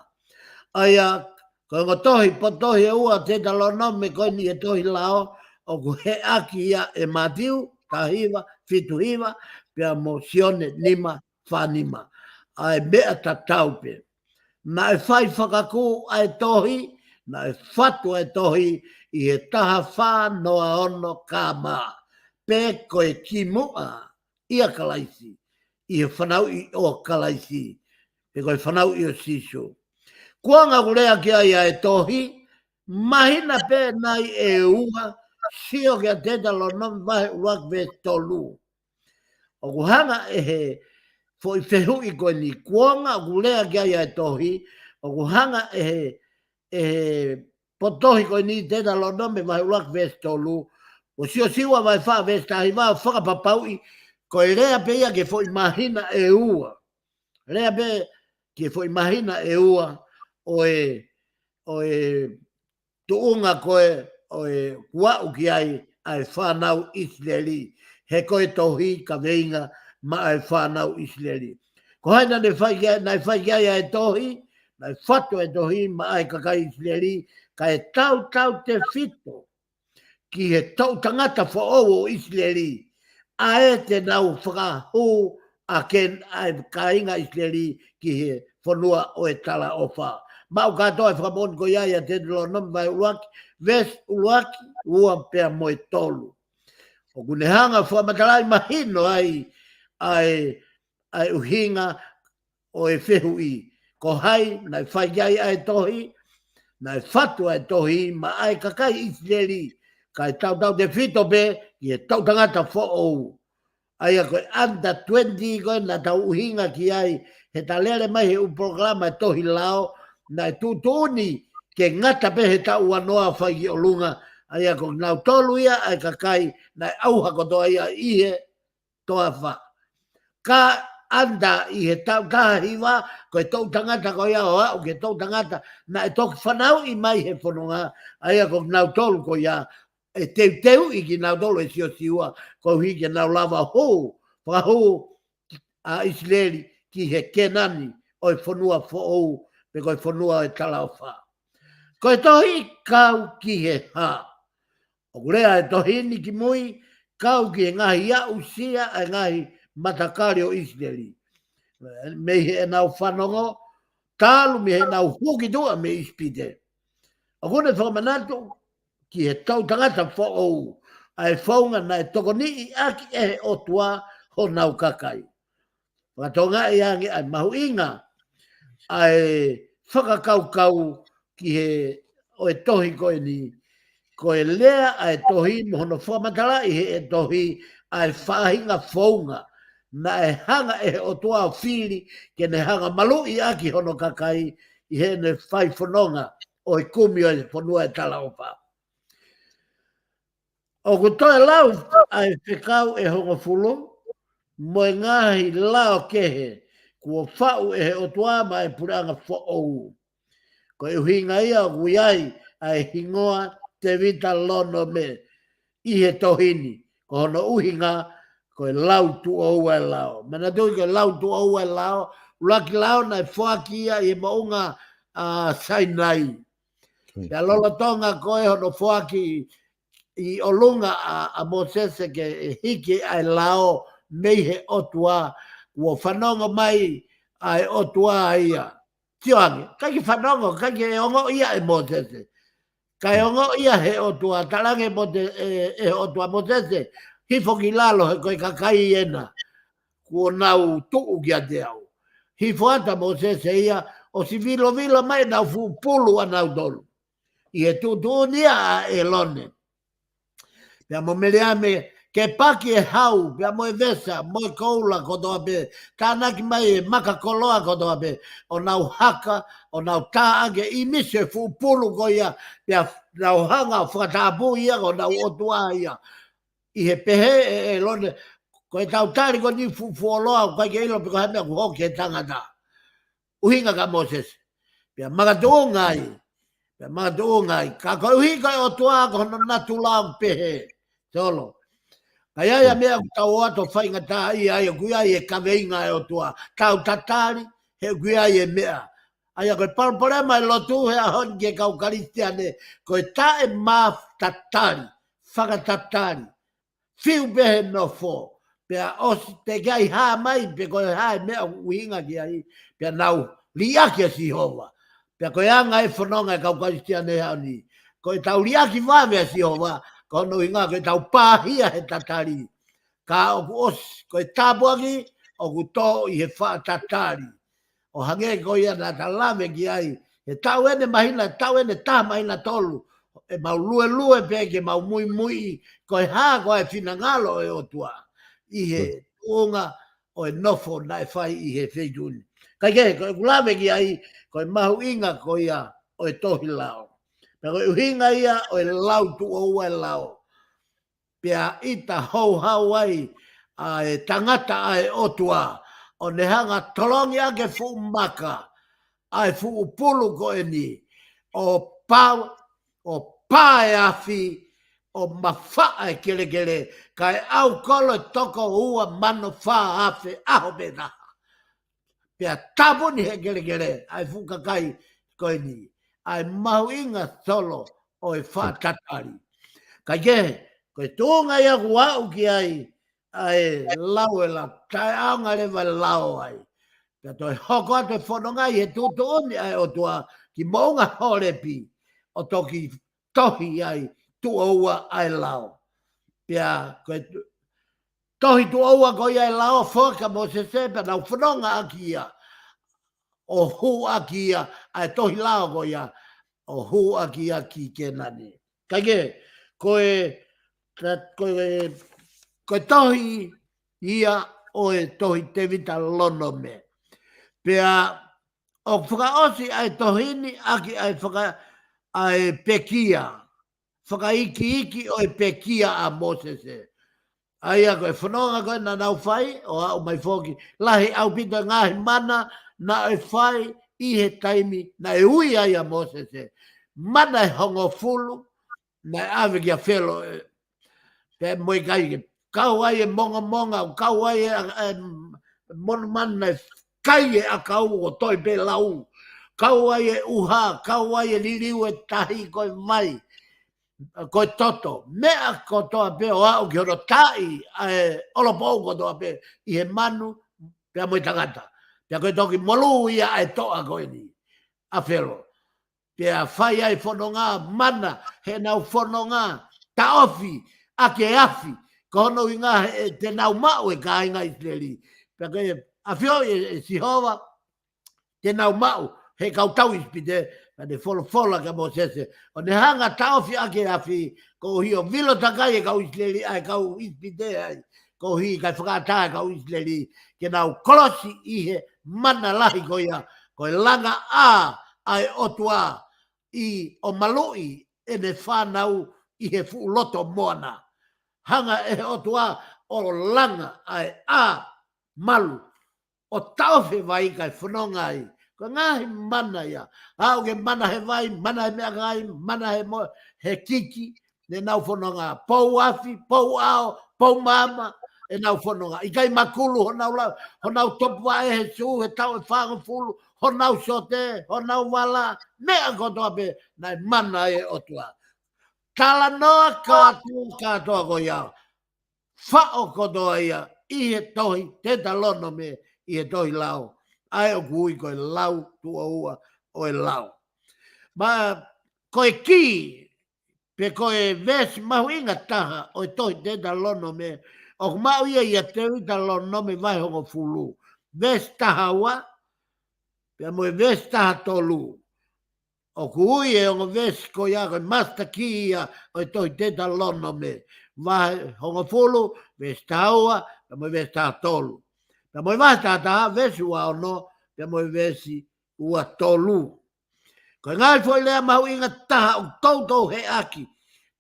ʻA ia, ko e ongo tohi, potu tohi ʻe ua ʻo Tēvita Lonome ko eni ʻi he Tohi Lao, ʻoku heʻaki ia ʻe Mātiu taha hiva, fitu hiva, pea mo Sione nima, fā nima. ʻA e meʻa tatau pē. Naʻe fai fakakū ʻa e tohi, naʻe fatu ʻa e tohi ʻi he taha fā noa ono K M, pe ko e kimuʻa ʻia Kalaisi, ʻi he fanauʻi ʻo Kalaisi, pe ko e fanauʻi ʻo Sīsū. Kuonga ʻoku lea ki ai ʻa e tohi, māhina pē nai ʻe ua, sio kia Tēvita Lonome vahe ʻuluaki veesi tolu. ʻOku hanga ʻe he foʻi fehuʻi ko eni, kuonga ʻoku lea ki ai ʻa e tohi, ʻoku hanga ʻe he, ʻe he potu tohi ko eni Tēvita Lonome vahe ʻuluaki veesi tolu, ʻo Siosiua vahe fā veesi taha hiva ʻo fakapapauʻi, ko e lea pē ia ki he foʻi māhina ʻe ua. Lea pē ki he foʻi māhina ʻe ua ʻo e, ʻo e tuʻunga ko ē ʻoku aʻu ki ai ʻa e fānau ʻIsileli, he ko e tohi kaveinga maʻa e fānau ʻIsileli. Ko hai naʻa ne fai ki ai, naʻe fai ki ai ʻa e tohi, naʻe fatu ʻa e tohi maʻa e kakai ʻIsileli, kae tautautefito ki he toʻu tangata foʻou ʻo ʻIsileli, ʻa ē te nau fakahū ʻa e, ʻa e kāinga ʻIsileli ki he fonua ʻo e talaʻofa. Maʻu kātoa e fakamoʻoni ko ia ʻia Teutalonome vahe ʻuluaki, veesi ʻuluaki, ua pea mo e tolu. ʻOku ne hanga ʻo fakamatalaʻi mahino ai ʻa e, ʻa e ʻuhinga ʻo e fehuʻi, ko hai naʻe fai ki ai ʻa e tohi, naʻe fatu ʻa e tohi maʻa e kakai ʻIsileli, kae tautautefito pē ki he toʻu tangata foʻou. ʻA ia ko e under twenty ko ē naʻa tau ʻuhinga ki ai, he ta lele mai he ʻū polokalama e Tohi Lao, naʻe tuʻutuʻuni ke ngata pē he taʻu ua noa fai ki ʻolunga, ʻA ia ko kinautolu ia ʻa e kakai naʻe ʻauha kotoa ia ʻi he toafa. Ka ʻanda ʻi he taʻu taha hiva, ko e toʻutangata ko ia ʻo aʻu ki he toʻutangata naʻe toki fanauʻi mai he fononga, ʻa ia ko kinautolu ko ia ʻe teuteuʻi kinautolu ʻe Siosiua, koeʻuhi ke nau lava hū, fakahū ʻa ʻIsileli ki he Kēnani ʻo e fonua foʻou, pe ko e fonua ʻo e talaʻofa. Ko e tohi kau ki he hā? ʻOku lea e tohi ni kimui, kau ki he ngaahi aʻusia ʻa e ngaahi matakali ʻo ʻIsileli. Mei heʻenau fanongo, talu mei heʻenau hū ki tuʻa mei ʻIsipite. ʻOku ne fakamanatu ki he toʻutangata foʻou, ʻa e founga naʻe tokoniʻi ʻaki ʻe he ʻOtua honau kakai. Fakatokangaʻi ange ʻa e mahuʻinga ʻa e fakakaukau ki he ʻo e tohi ko eni, ko e lea ʻa e tohi mo hono fakamatalaʻi he ʻe tohi ʻa e faʻahinga founga naʻe hanga ʻe he ʻOtua ʻo fili ke ne hanga maluʻi ʻaki hono kakai ʻi heʻene fai fononga ʻo e kumi ʻo e fonua ʻo e talaʻofa. ʻOku toe lau ʻa e fekau ʻe hongofulu mo e ngaahi lao kehe kuo faʻu ʻe he ʻOtua maʻa e puleʻanga foʻou. Ko e ʻuhinga ia ʻoku ʻi ai ʻa e hingoa Tevita Lonome ʻi he tohi ni, ko hono ʻuhinga ko e lau tuʻo ua ʻo e lao. Manatuʻi ko e lau tuʻo ua ʻo e lao, ʻuluaki lao naʻe foaki ia ʻi he moʻunga ʻa Sainai. Pea lolotonga ko ē hono foaki ʻi ʻolunga ʻa, ʻa Mōsese ke hiki ʻa e lao mei he ʻOtua, kuo fanongo mai ʻa e ʻOtua ia. Sio ange, ʻikai ke fanongo, ʻikai ke ongoʻi ia ʻe Mōsese. Kae ongoʻi ia he ʻOtua, talaange Mōse-, ʻe, ʻe he ʻOtua, Mōsese, hifo ki lalo he ko e kakai ena kuo nau tuʻu kiate au. Hifo atu ʻa Mōsese ia, ʻosi vilovilo mai ʻenau fuʻu pulu ʻanautolu ʻi he tuʻutuʻuni ʻa ʻĒlone pea mo Meleame, ke paki e hau, pea mo e vesa, mo e koula kotoa pē, tānaki mai e maka koloa kotoa pē, ʻo nau haka, ʻo nau tā ʻaki e ʻīmisi e fuʻu pulu ko ia, pea nau hanga ʻo fakatapui ia ko honau ʻOtua ia. ʻI he pehē ʻe ʻĒlone, ko ʻetau tali ko eni fuʻu fuoloa, ʻoku ʻikai ke ʻilo pe ko e hā e meʻa kuo hoko ki he tangata. ʻUhinga kia Mōsese. Pea makatuʻunga ai. Pea makatuʻunga ai. Ka koeʻuhi ko e ʻOtua ko hono natula ʻoku pehē. Solo. Ka ʻi ai ʻa e meʻa ʻoku tau ō atu ʻo faingataʻaʻia ai, ʻoku ʻi ai e kaveinga ʻa e ʻOtua. Tau tatali, he ʻoku ʻi ai e meʻa. ʻA ia ko e palopalema e lotu he ʻaho ni ki he kau Kalisitiane, ko e taʻe matatali, fakatatali. Fiu pē he nofo, pea ʻosi teʻeki ai hā mai, pe ko e hā e meʻa ʻoku ʻuhinga ki ai, pea nau liʻaki ʻa Sihova. Pea ko e anga e fononga e kau Kalisitiane he ʻaho ni. Ko ʻetau liʻaki vave ʻa Sihova, ko hono ʻuhinga ko ʻetau pāhia he tatali. Ka ʻoku ʻosi, ko e tāpuaki, ʻoku tō ʻi he faʻa tatali. ʻO hangē ko ia naʻa ta lave ki ai, he taʻu eni mahina, taʻu eni taha mahina tolu, ʻe mau luelue pē ke mau muimui, ko e hā ko e finangalo ʻo e ʻOtua. ʻI he tuʻunga ʻo e nofo naʻe fai ʻi he feituʻu ni. Kae kehe, ko ʻeku lave ki ai, ko e mahuʻinga ko ia ʻo e tohi lao. Pea ko e ʻuhinga ia ʻo e lau tuʻo ua ʻo e lao. Pea ʻita houhau ai ʻa e tangata ʻa e ʻOtua, ʻo ne hanga tolongi ʻaki e fuʻu maka, ʻa e fuʻu pulu ko eni, ʻo pau, ʻo pā e afi, ʻo mafaʻa e kelekele, kae ʻaukolo e toko ua mano fā afe ʻaho pē taha. Pea tāpuni he kelekele, ʻa e fuʻu kakai ko eni, ʻa e mahuʻinga solo ʻo e faʻa tatali. Kae kehe, ko e tuʻunga ia ʻoku aʻu ki ai, ʻa e lau e la, taʻeʻaonga leva e lao ai. Pea toe hoko atu e fononga ʻi he tuʻutuʻuni ʻa e ʻOtua ki moʻunga Holepi, ʻo toki tohi ai tuʻo ua ʻa e lao. Pea ko e tu-, tohi tuʻo ua ko ia ʻa e lao foaki kia Mōsese pea nau fononga ʻaki ia. ʻO hū ʻaki ia, ʻa e tohi lao ko ia, ʻo hū ʻaki ia ki Kēnani. Kae kehe, ko e, ka, ko e, ko e tohi ia ʻo e tohi Tevita Lonome. Pea ʻoku fakaʻosi ʻa e tohi ni ʻaki ʻa e faka-, ʻa e pekia. fakaikiiki ʻo e pekia ʻa Mōsese. ʻA ia ko e fononga ko ē naʻa nau fai, ʻo aʻu mai foki. Lahi ʻaupito e ngaahi mana naʻe fai ʻi he taimi naʻe ui ai ʻa Mōsese. Mana ʻe hongofulu, naʻe ʻave kia Felo ē. Pea mo e kai ke kau ai e mongamonga, ʻo kau ai e, e, monumanu naʻe kai e ʻakau ʻo toe pē lau. Kau ai e ʻuha, kau ai e liliu e tahi ko e vai. Ko e toto, meʻa kotoa pē ʻo aʻu ki hono taaʻi ʻa e ʻolopou kotoa pē ʻi he manu, pea mo e tangata. Pea ko e toki molū ia ʻa e toʻa ko eni ʻa Felo. Pea fai ai fononga mana, heʻenau fononga taʻofi ʻaki e afi, ko hono ʻuhinga he te nau maʻu e kāinga ʻIsileli. Pea ko e ʻafioʻi ʻe, ʻe Sihova, te nau maʻu he kau tau ʻIsipite, pea ne folofola kia Mōsese, ʻo ne hanga taʻofi ʻaki e afi, koeʻuhi ʻo vilo takai e kau ʻIsileli, ʻa e kau ʻIsipite ai, koeʻuhi kae fakaʻatā e kau ʻIsileli, ke nau kolosi ʻi he mana lahi ko ia, ko e langa ʻā ʻa e ʻOtua ʻi ʻo maluʻi ʻene fānau ʻi he fuʻu loto moana. Hanga ʻe he ʻOtua ʻo langa ʻa e ʻā malu ʻo taʻofi e vai kae fononga ai. Ko e ngaahi mana ia. Aʻu ki he mana he vai, mana he meʻakai, mana he mo-, he kiki, ne nau fononga. Pou afi, pou ʻao, pou maama, ʻenau fononga. ʻIkai makulu honau lau, honau topuvaʻe he sū, he taʻu ʻe fāngofulu, honau sote, honau vala, meʻa kotoa pē, naʻe mana e ʻOtua. Talanoa kātoa, kātoa ko ia. Faʻo kotoa ia ʻi he tohi Teutalōnome, ʻi he tohi Lao. ʻA ē ʻoku ui ko e lau tuʻo ua ʻo e Lao. Ma, ko e kī, pe ko e veesi mahuʻinga taha ʻo e tohi Teutalōnome, ʻoku maʻu ia ʻia Teutalōnome vahe hongofulu. Veesi taha ua, pea mo e veesi taha tolu. ʻOku ui e ongo veesi ko ia ko e master key ia ʻo e tohi Teutalōnome. Vahe hongofulu, veesi taha ua, pea mo e veesi taha tolu. Pea mo e vahe taha taha, veesi ua ono, pea mo e veesi ua tolu. Ko e ngaahi foʻi lea mahuʻinga taha ʻoku toutou heʻaki,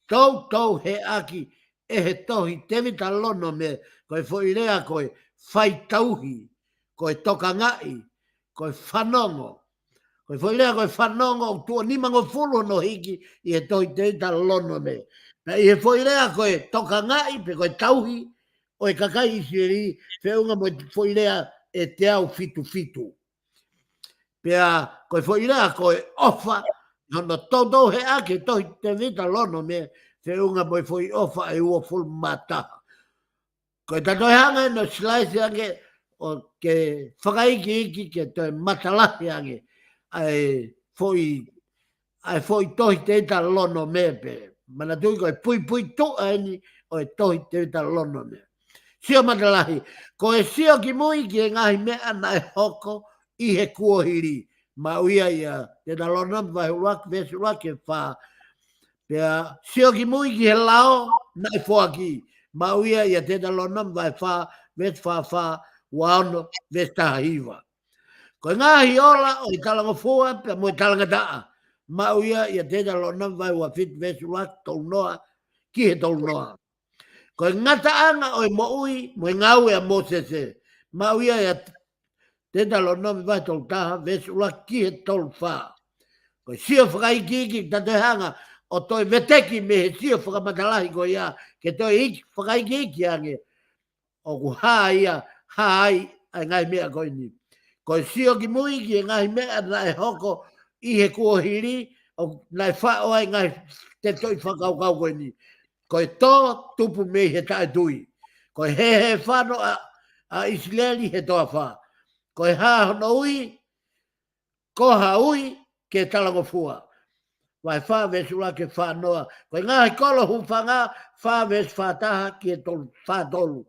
toutou heʻaki ʻe he tohi Teutalōnome, ko e foʻi lea ko e faitauhi, ko e tokangaʻi, ko e fanongo. Ko e foʻi lea ko e fanongo ʻoku tuʻo nimangofulu hono hiki ʻi he tohi Teutalōnome. Pea ʻi he foʻi lea ko e tokangaʻi pe ko e tauhi ʻo e kakai ʻIsileli, feʻunga mo e foʻi lea ʻe teau fitu fitu. Pea ko e foʻi lea ko e ʻofa, hono toutou heʻaki e tohi Teutalōnome, feʻunga mo e foʻi ʻofa ʻe uofulu mā taha. Ko e toe hanga ʻe he slides ange ʻo ke fakaikiiki ke toe matalahi ange ʻa e foʻi, ʻa e foʻi tohi Teutalōnome pē. Manatuʻi ko e puipuituʻa eni ʻo e tohi Teutalōnome. Sio matalahi, ko e sio ki mui ki he ngaahi meʻa naʻe hoko ʻi he kuohili. Maʻu ia ʻia Teutalōnome vahe ʻuluaki, veesi ʻuluaki ki he fā. Pea sio ki mui ki he lao naʻe foaki. Maʻu ia ʻia Teutalōnome vahe fā, veesi fā fā, ua ono, veesi taha hiva. Ko e ngaahi ola ʻo e talangofua pea mo e talangataʻa. Maʻu ia ʻia Teutalōnome vahe ua fitu, veesi ʻuluaki, tolu noa, ki he tolu noa. Ko e ngataʻanga ʻo e moʻui mo e ngāue ʻa Mōsese. Maʻu ia ʻia Teutalōnome vahe tolu taha, veesi ʻuluaki ki he tolu fā. Ko e sio fakaikiiki, ta toe hanga ʻo toe veteki mei he sio fakamatalahi ko ia, ke toe iki, fakaikiiki ange. ʻOku hā ia, hā ai ʻa e ngaahi meʻa ko eni. Ko e sio ki mui ki he ngaahi meʻa naʻe hoko ʻi he kuohili, ʻo naʻe faʻo ai ngaahi tefitoʻi fakakaukau ko eni. Ko e tō tupu mei he taʻetui. Ko e hēhē fano ʻa, ʻa ʻIsileli he toafa. Ko e hā hono ui, ko ha ui ke talangofua. Vahe fā veesi ʻuluaki ki he fā noa. Ko e ngaahi kolo hūfanga, fā veesi fā taha ki he tolu, fā tolu.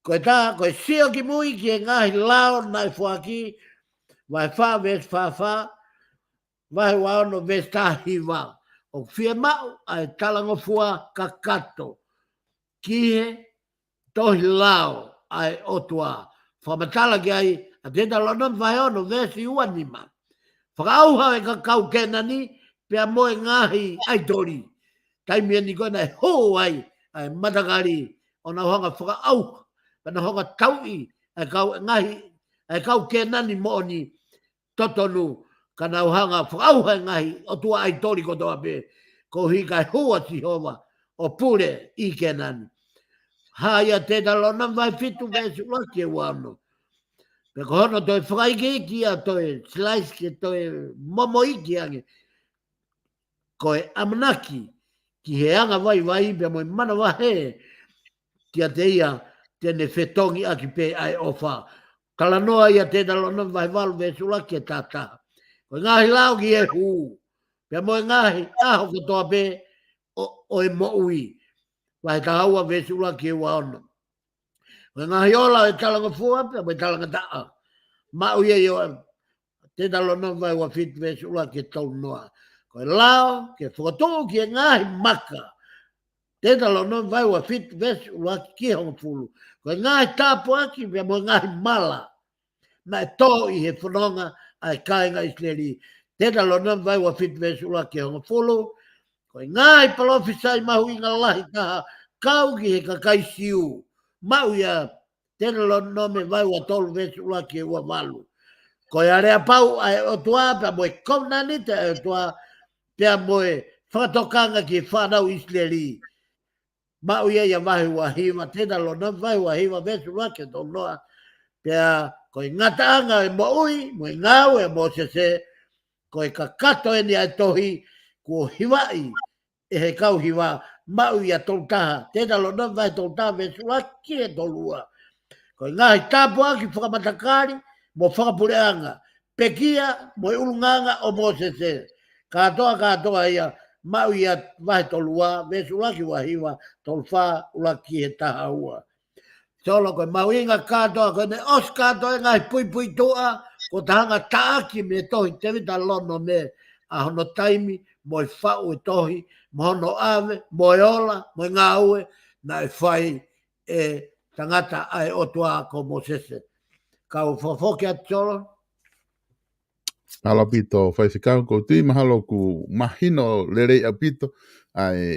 Ko e tā, ko e sio ki mui ki he ngaahi lao naʻe foaki, vahe fā veesi fā fā, vahe ua ono veesi taha hiva. ʻOku fiemaʻu ʻa e talangofua kakato ki he tohi lao ʻa e ʻOtua. Fakamatala ki ai ʻa Teutalōnome vahe ono veesi ua nima. Fakaʻauha e kakai Kēnani pea mo e ngaahi ʻaitoli. taimi eni ko ē naʻe hū ai ʻa e matakali, ʻo nau hanga fakaʻauha, pea nau hanga tauʻi ʻa e kau ngaahi, ʻa e kau Kēnani moʻoni totonu, ka nau hanga fakaʻauha e ngaahi ʻotua ʻaitoli kotoa pē, koeʻuhi kae hū ʻa Sihova ʻo pule ʻi Kēnani. Hā ia Teutalōnome vahe fitu veesi ʻuluaki ki he ua ono. Pea ko hono toe fakaikiiki ʻa e toe slice ke toe momoʻi ange, ko e ʻamanaki ki he angavaivai pea mo e manavahē kiate ia te ne fetongi ʻaki pē ʻa e ʻofa. Talanoa ia Teutalōnome vahe valu veesi ʻuluaki ki he taha taha. Ko e ngaahi lao ki he hū, pea mo e ngaahi ʻaho kotoa pē ʻo, ʻo e moʻui. Vahe taha ua veesi ʻuluaki ki he ua ono. Ko e ngaahi ola ʻo e talangofua pea mo e talangataʻa. Maʻu ia ʻi he Teutalōnome vahe ua fitu veesi ʻuluaki ki he tolu noa. Ko e lao ke fokotuʻu ki he ngaahi maka. Teutalōnome vahe ua fitu veesi ʻuluaki ki he hongofulu. Ko e ngaahi tāpuaki pea mo e ngaahi mala naʻe tō ʻi he fononga ʻa e kāinga ʻIsileli. Teutalōnome vahe ua fitu veesi ʻuluaki ki he hongofulu. Ko e ngaahi palōfisai mahuʻinga lahi taha kau ki he kakai Siu. Maʻu ia Teutalōnome vahe ua tolu veesi ʻuluaki ki he ua valu. Ko e aleapau ʻa e ʻOtua pea mo e kovinānite ʻa e ʻOtua pea mo e fakatokanga ki he fānau ʻIsileli. Maʻu ia ʻi he vahe ua hiva, Teutalōnome vahe ua hiva veesi ʻuluaki ki he tolu noa. Pea ko e ngataʻanga ʻo e moʻui mo e ngāue ʻa Mōsese, ko e kakato eni ʻa e tohi kuo hivaʻi ʻe he kau hiva. Maʻu ia tolu taha, Teutalōnome vahe tolu taha veesi ʻuluaki ki he tolu ua. Ko e ngaahi tāpuaki fakamatakali mo fakapuleʻanga, pekia mo e ʻulungaanga ʻo Mōsese, kātoa kātoa ia. Maʻu ia vahe tolu ua veesi ʻuluaki ua hiva, tolu fā ʻuluaki ki he taha ua. Solo, ko e mahuʻinga kātoa, ko ʻene ʻosi kātoa e ngaahi puipuituʻa kuo ta hanga taʻaki mei he tohi Teutalōnome, ʻa hono taimi mo e faʻu e tohi, mo hono ʻave, mo e ola mo e ngāue naʻe fai ʻe he tangata ʻa e ʻOtua ko Mōsese. Kau fakafoki atu Solo. Mālō ʻaupito Faifekau, ʻoku ou tui mahalo ʻoku mahino lelei ʻaupito ʻa e,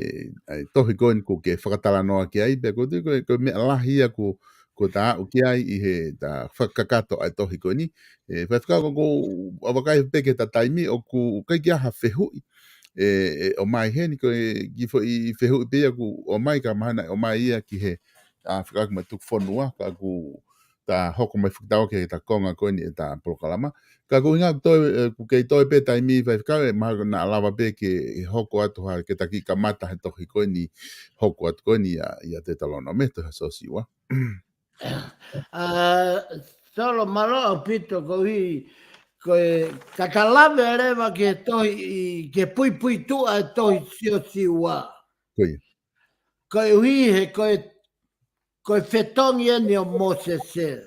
ʻa e tohi ko eni ʻoku ke fakatalanoa ki ai, pea ʻoku ou tui ko e, ko e meʻa lahi ia ʻoku, ʻoku ta aʻu ki ai ʻi heʻeta fakakakato ʻa e tohi ko eni. ʻE, Faifekau, ʻoku ou vakai pē ki heʻeta taimi, ʻoku ʻikai ke ʻi ai ha fehuʻi ʻe, ʻe ʻomai heni, ko e kiʻi foʻi fehuʻi pē ia ʻoku ʻomai, ka mahalo naʻe ʻomai ia ki he, ʻa, fekauʻaki mo e tukufonua, ka ʻoku ta hoko mai fakatau ki heʻeta konga ko eni ʻeta polokalama. Ka ʻoku ʻuhinga ʻoku toe, ʻe, ʻoku kei toe pē taimi Faifekau, ʻe mahalo naʻa lava pē ke hoko atu ha, ke ta kiʻi kamata he tohi ko eni, hoko atu ko eni ʻia, ʻia Teutalōnome, tohi ʻa Siosiua. ʻA, Solo, mālō ʻaupito, koeʻuhi ko e, ka ta lave leva ki he tohi, ki he puipuituʻa e tohi Siosiua. Ko ia. Koeʻuhi he ko e, ko e fetongi eni ʻo Mōsese.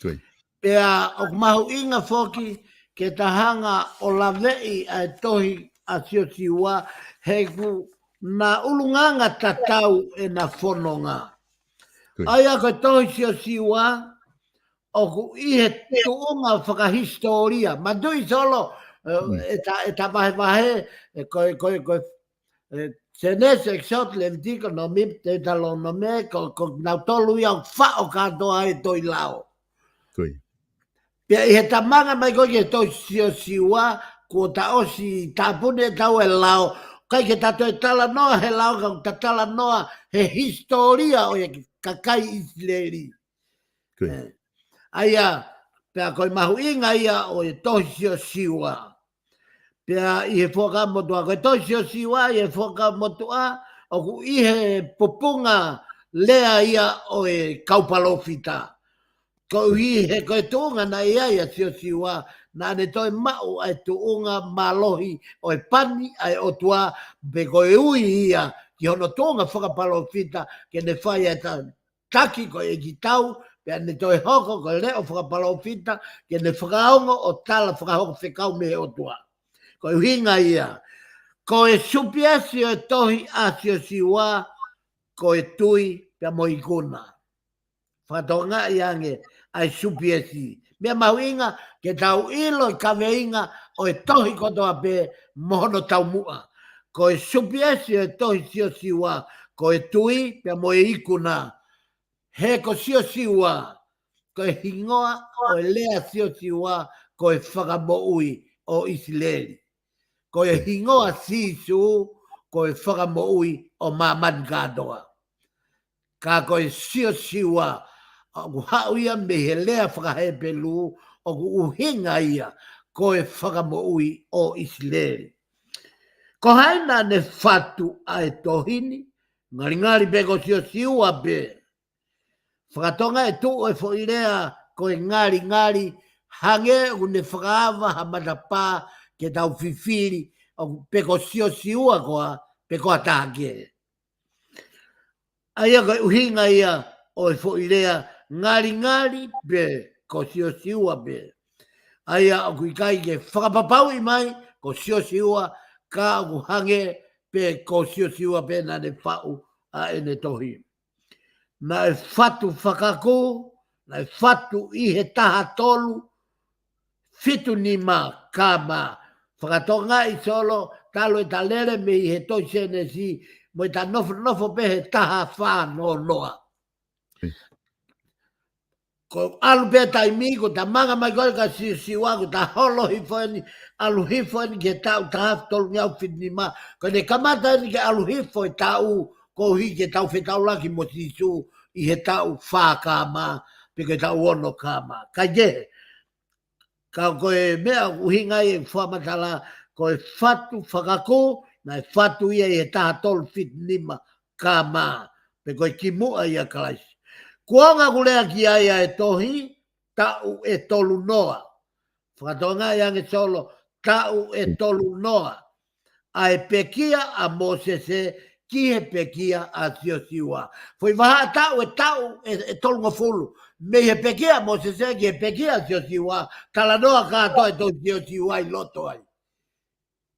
Ko ia. Pea ʻoku mahuʻinga foki ke ta hanga ʻo laveʻi ʻa e tohi ʻa Siosiua, he ʻoku na ʻulungaanga tatau ʻena fononga. Ko ia. ʻA ia ko e tohi Siosiua, ʻoku ʻi he tuʻunga fakahisitōlia. Manatuʻi Solo, ʻe, Mm. ʻeta, ʻeta vahevahe, ʻe, ko e, ko e, ko e, ʻe, Sēnesi, ʻEkisoto, Levitiko, Nōmipa, Teutalōnome, ko, ko nautolu ia ʻoku faʻo kātoa ai e tohi lao. Ko ia. Pea ʻi he ta manga mai ko ē ki he tohi Siosiua, kuo ta ʻosi tāpuni ʻe taua e lao, ʻikai ke ta toe talanoa he lao, ka ta talanoa he hisitōlia ʻo e kakai ʻIsileli. Ko ia. ʻE, ʻa ia, pea ko e mahuʻinga ia ʻo e tohi Siosiua. Pea ʻi he Fuakava Motuʻa, ko e tohi Siosiua ʻi he Fuakava Motuʻa, ʻoku ʻi he pupunga lea ia ʻo e kau palōfita. Koeʻuhi he ko e tuʻunga naʻe ʻi ai ʻa Siosiua, naʻa ne toe maʻu ʻa e tuʻunga mālohi ʻo e pani ʻa e ʻOtua, pe ko e ui ia ki hono tuʻunga fakapalōfita, ke ne fai ʻa e ta-, taki ko e ʻEikitau, pea ne toe hoko ko e leʻo fakapalōfita, ke ne fakaongo ʻo tala fakahoko fekau mei he ʻOtua. Ko e ʻuhinga ia, ko e supiesi ʻo e tohi ʻa Siosiua, ko e tui pea mo e ikuna. Fakatokangaʻi ange ʻa e supiesi. Meʻa mahuʻinga ke tau ʻilo e kaveinga ʻo e tohi kotoa pē mo hono taumuʻa. Ko e supiesi ʻo e tohi Siosiua, ko e tui, pea mo e ikuna. He ko Siosiua, ko e hingoa ʻo e lea Siosiua, ko e fakamoʻui ʻo ʻIsileli. Ko e hingoa Sīsū, ko e fakamoʻui ʻo māmani kātoa. Ka ko e Siosiua, ʻoku haʻu ia mei he lea fakaHepelū, ʻoku ʻuhinga ia, ko e fakamoʻui ʻo ʻIsileli. Ko hai naʻa ne fatu ʻa e tohi ni, ngalingali pē ko Siosiua pē. Fakatonga e tuʻu e foʻi lea ko e ngalingali, hangē ʻoku ne fakaava ha matapā ke tau fifili, ʻoku pe ko Siosiua koā, pe ko ha taha kehe. ʻA ia ko e ʻuhinga ia ʻo e foʻi lea ngalingali pē ko Siosiua pē. ʻA ia ʻoku ʻikai ke fakapapauʻi mai ko Siosiua, ka ʻoku hangē pē ko Siosiua pē naʻa ne faʻu ʻa ʻene tohi. Naʻe fatu fakakū, naʻe fatu ʻi he taha tolu fitu nima kama. Fakatonga ʻi Solo, talu e ta lele mei he tohi Sēnesi, mo e ta nofonofo pē he taha fā noa noa. Ko e ʻalu pē taimi, ko ta manga mai ko ē ka Siosiua, ko ta holo hifo eni, ʻalu hifo eni ki he taʻu taha afe tolungeau fitu nima, ko ʻene kamata eni ke ʻalu hifo e taʻu, koeʻuhi ke tau fetaulaki mo Sīsū ʻi he taʻu fā kama, pe ko e taʻu ono kama. Kaikehe, ka ko e meʻa ʻuhinga ia e fakamatala, ko e fatu fakakū, naʻe fatu ia ʻi he taha tolu fitu nima kama, pe ko e kimuʻa ʻia Kalaisi. Kuonga ʻoku lea ki ai ʻa e tohi, taʻu ʻe tolu noa. Fakatonga ʻi ange Solo, taʻu ʻe tolu noa. ʻA e pekia ʻa Mōsese ki he pekia ʻa Siosiua. Foʻi vahaʻa taʻu ʻe taʻu ʻe, ʻe tolungofulu. Mei he pekia ʻa Mōsese ki he pekia ʻa Siosiua, talanoa kātoa e tohi Siosiua ʻi loto ai.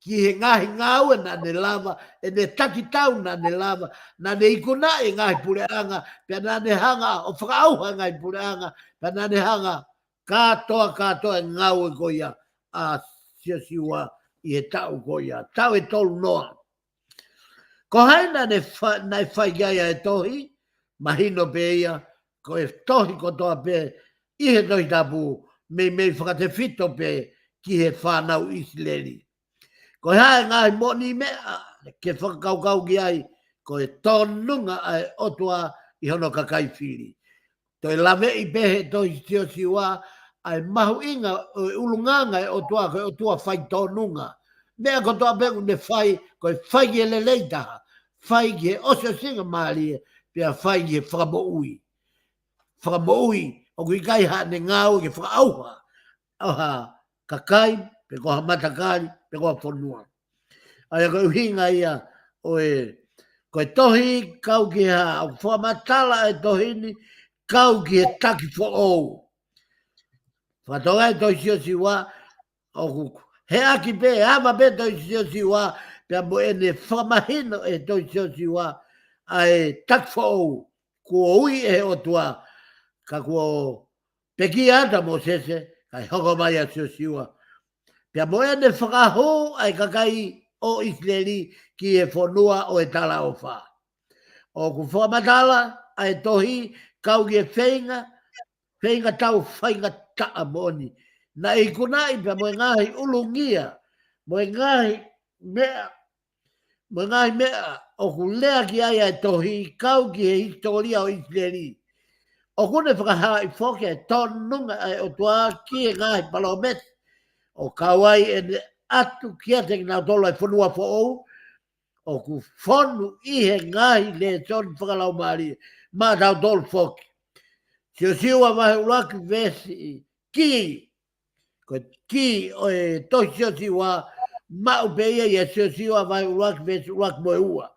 Ki he ngaahi ngāue naʻa ne lava, ʻene takitau naʻa ne lava, naʻa ne ikunaʻi e ngaahi puleʻanga, pea naʻa ne hanga ʻo fakaʻauha e ngaahi puleʻanga, pea naʻa ne hanga kātoa, kātoa e ngāue ko ia ʻa Siosiua ʻi he taʻu ko ia, taʻu ʻe tolu noa. Ko hai naʻa ne fa-, naʻe fai ki ai ʻa e tohi, mahino pē ia, ko e tohi kotoa pē ʻi he Tohi Tapu, meimei fakatefito pē ki he fānau ʻIsileli. Ko e hā e ngaahi moʻoni meʻa ke fakakaukau ki ai, ko e tōnunga ʻa e ʻOtua ʻi hono kakai fili. Toe laveʻi pē he tohi Siosiua ʻa e mahuʻinga ʻo e ʻulungaanga e ʻOtua, ko e ʻOtua faitōnunga. Meʻa kotoa pē ʻoku ne fai, ko e fai ki he lelei taha, fai ki he ʻosiʻosingamālie, pea fai ki he fakamoʻui. Fakamoʻui, ʻoku ʻikai haʻane ngāue ke fakaʻauha ʻo ha kakai, pe ko ha matakali, pe ko ha fonua. ʻA ia ko e ʻuhinga ia ʻo e, ko e tohi kau ki he hā, ʻoku fakamatala e tohi ni, kau ki he taki foʻou. Fakatonga e tohi Siosiua, ʻoku heʻaki pē, ava pē tohi Siosiua, pea mo ʻene fakamahino e tohi Siosiua, ʻa e taki foʻou, kuo ui ʻe he ʻOtua, ka kuo pekia atu ʻa Mōsese, kae hoko mai ʻa Siosiua. Pea mo ʻene fakahū ʻa e kakai ʻo ʻIsileli ki he fonua ʻo e talaʻofa. ʻOku fakamatala ʻa e tohi kau ki he feinga, feinga tau faingataʻa moʻoni. Naʻe ikunaʻi pea mo e ngaahi ʻulungia, mo e ngaahi meʻa, mo e ngaahi meʻa ʻoku lea ki ai ʻa e tohi kau ki he hisitōlia ʻo ʻIsileli. ʻOku ne fakahaaʻi foki e tōnunga ʻa e ʻOtua ki he ngaahi palōmesi, ʻo kau ai ʻene ʻatu kiate kinautolu ʻa e fonua foʻou, ʻoku fonu ʻi he ngaahi lēsoni fakalaumālie maʻatautolu foki. Siosiua vahe ʻuluaki veesi ki, ko e ki ʻo e tohi Siosiua, maʻu pē ia ʻia Siosiua vahe ʻuluaki veesi ʻuluaki mo e ua.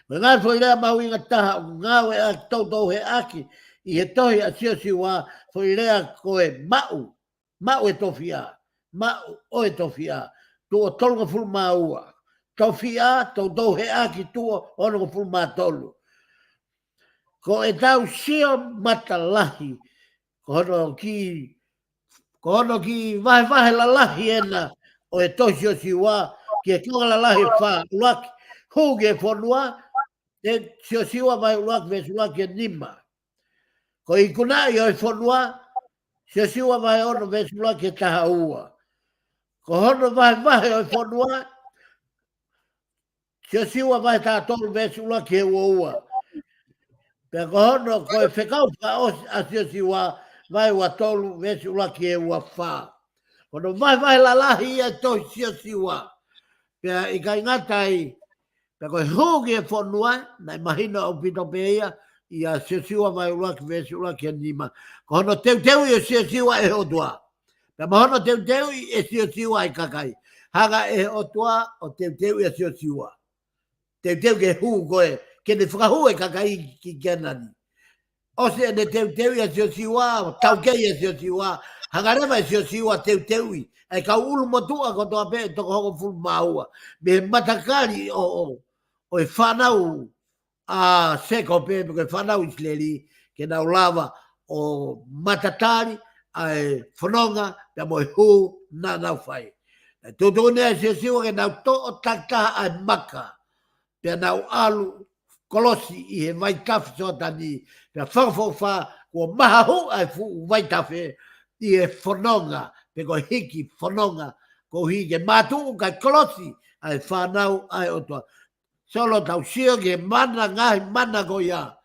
Ko e ngaahi foʻi lea mahuʻinga taha ʻoku ngāueʻaki toutou heʻaki ʻi he tohi ʻa Siosiua, foʻi lea ko e maʻu, maʻu e tofiʻa, maʻu ʻo e tofiʻa, tuʻo tolungofulu mā ua. Tofiʻa, toutou heʻaki tuʻo onongofulu mā tolu. Ko ʻetau sio matalahi, ko hono kiʻi, ko hono kiʻi vahevahe lalahi ena ʻo e tohi Siosiua, ki he konga lalahi ʻe fā, ʻuluaki, hū ki he fonua, ʻe Siosiua vahe ʻuluaki veesi ʻuluaki ki he nima. Ko e ikunaʻi ʻo e fonua, Siosiua vahe ono veesi ʻuluaki ki he taha ua. Ko hono vahevahe ʻo e fonua, Siosiua vahe taha tolu veesi ʻuluaki ki he ua ua. Pea ko hono, ko e fekau fakaʻosi ʻa Siosiua vahe ua tolu veesi ʻuluaki ki he ua fā. Ko hono vahevahe lalahi ia ʻo e tohi Siosiua. Pea ʻikai ngata ai, pea ko e hū ki he fonua, naʻe mahino ʻaupito pē ia, ʻia Siosiua vahe ʻuluaki veesi ʻuluaki ki he nima. Ko hono teuteuʻi ʻo Siosiua ʻe he ʻOtua. Pea mo hono teuteuʻi ʻe Siosiua ʻa e kakai. Hanga ʻe he ʻOtua ʻo teuteuʻi ʻa Siosiua. Teuteu ke hū ko ē, ke ne fakahū e kakai ki Kēnani. ʻOsi ʻene teuteuʻi ʻa Siosiua, ʻo taukei ʻa Siosiua, hanga leva ʻe Siosiua ʻo teuteuʻi ʻa e kau ʻulumotuʻa kotoa pē ʻe toko hongofulu mā ua. Mei he matakali ʻo, ʻo, ʻo e fānau ʻa Sēkope, pe ko e fānau ʻIsileli, ke nau lava ʻo matatali ʻa e fononga, pea mo e hū naʻa nau fai. Naʻe tuʻutuʻuni ʻe Siosiua ke nau toʻo takitaha ʻa e maka, pea nau ʻalu kolosi ʻi he vaitafe Soatani, pea fakaʻofoʻofa kuo mahahu ʻa e fuʻu vaitafe ʻi he fononga, pe ko e hiki fononga, koeʻuhi ke mātuʻu kae kolosi ʻa e fānau ʻa e ʻOtua. Solo, tau sio ki he mana, ngaahi mana ko ia.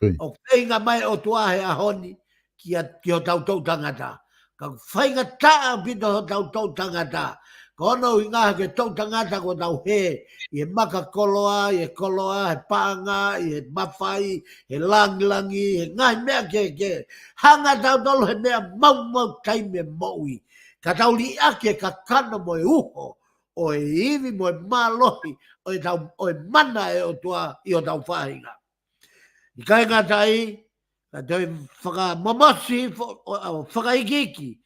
ʻOku feinga mai ʻOtua he ʻaho ni ki a, ki hotau toʻutangata. Ka ʻoku faingataʻa ʻaupito hotau toʻutangata. Ko hono ʻuhinga he ko e toʻutangata kuo tau hē ʻi he maka koloa, ʻi he koloa, he paʻanga, ʻi he mafai, he langilangi, he ngaahi meʻa kehekehe. Hanga tautolu he meʻa maumau taimi e moʻui. Ka tau liʻaki e kakano mo e uho ʻo e ivi mo e mālohi ʻo e tau, ʻo e mana ʻa e ʻOtua ʻi hotau faʻahinga. ʻIkai ngata ai, ka toe fakamomosi fo-, ʻo, ʻo fakaikiiki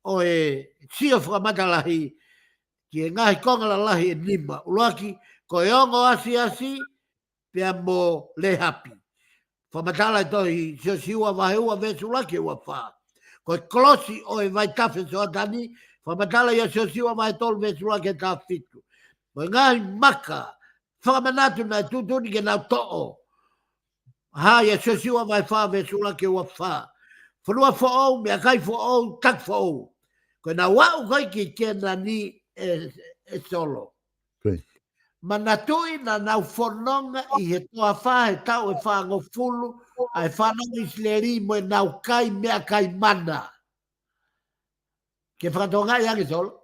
ʻo e sio fakamatalahi ki he ngaahi konga lalahi ʻe nima. ʻUluaki, ko e ongo asiasi pea mo Lēhapi. Fakamatala ʻi he tohi Siosiua vahe ua veesi ʻuluaki ki he ua fā. Ko e kolosi ʻo e vaitafe Soatani, fakamatala ʻia Siosiua vahe tolu veesi ʻuluaki ki he taha fitu. Ko e ngaahi maka, fakamanatu naʻe tuʻutuʻuni ke nau toʻo. Hā ʻia Siosiua vahe fā veesi ʻuluaki ki he ua fā. Fonua foʻou, meʻakai foʻou, taki foʻou. Ko ʻenau aʻu ko ē ki Kēnani ʻe, ʻe Solo. Manatuʻi naʻa nau fononga ʻi he toafa he taʻu ʻe fāngofulu ʻa e fānau ʻIsileli mo ʻenau kai meʻakai mana. Ke fakatokangaʻi ange, Solo.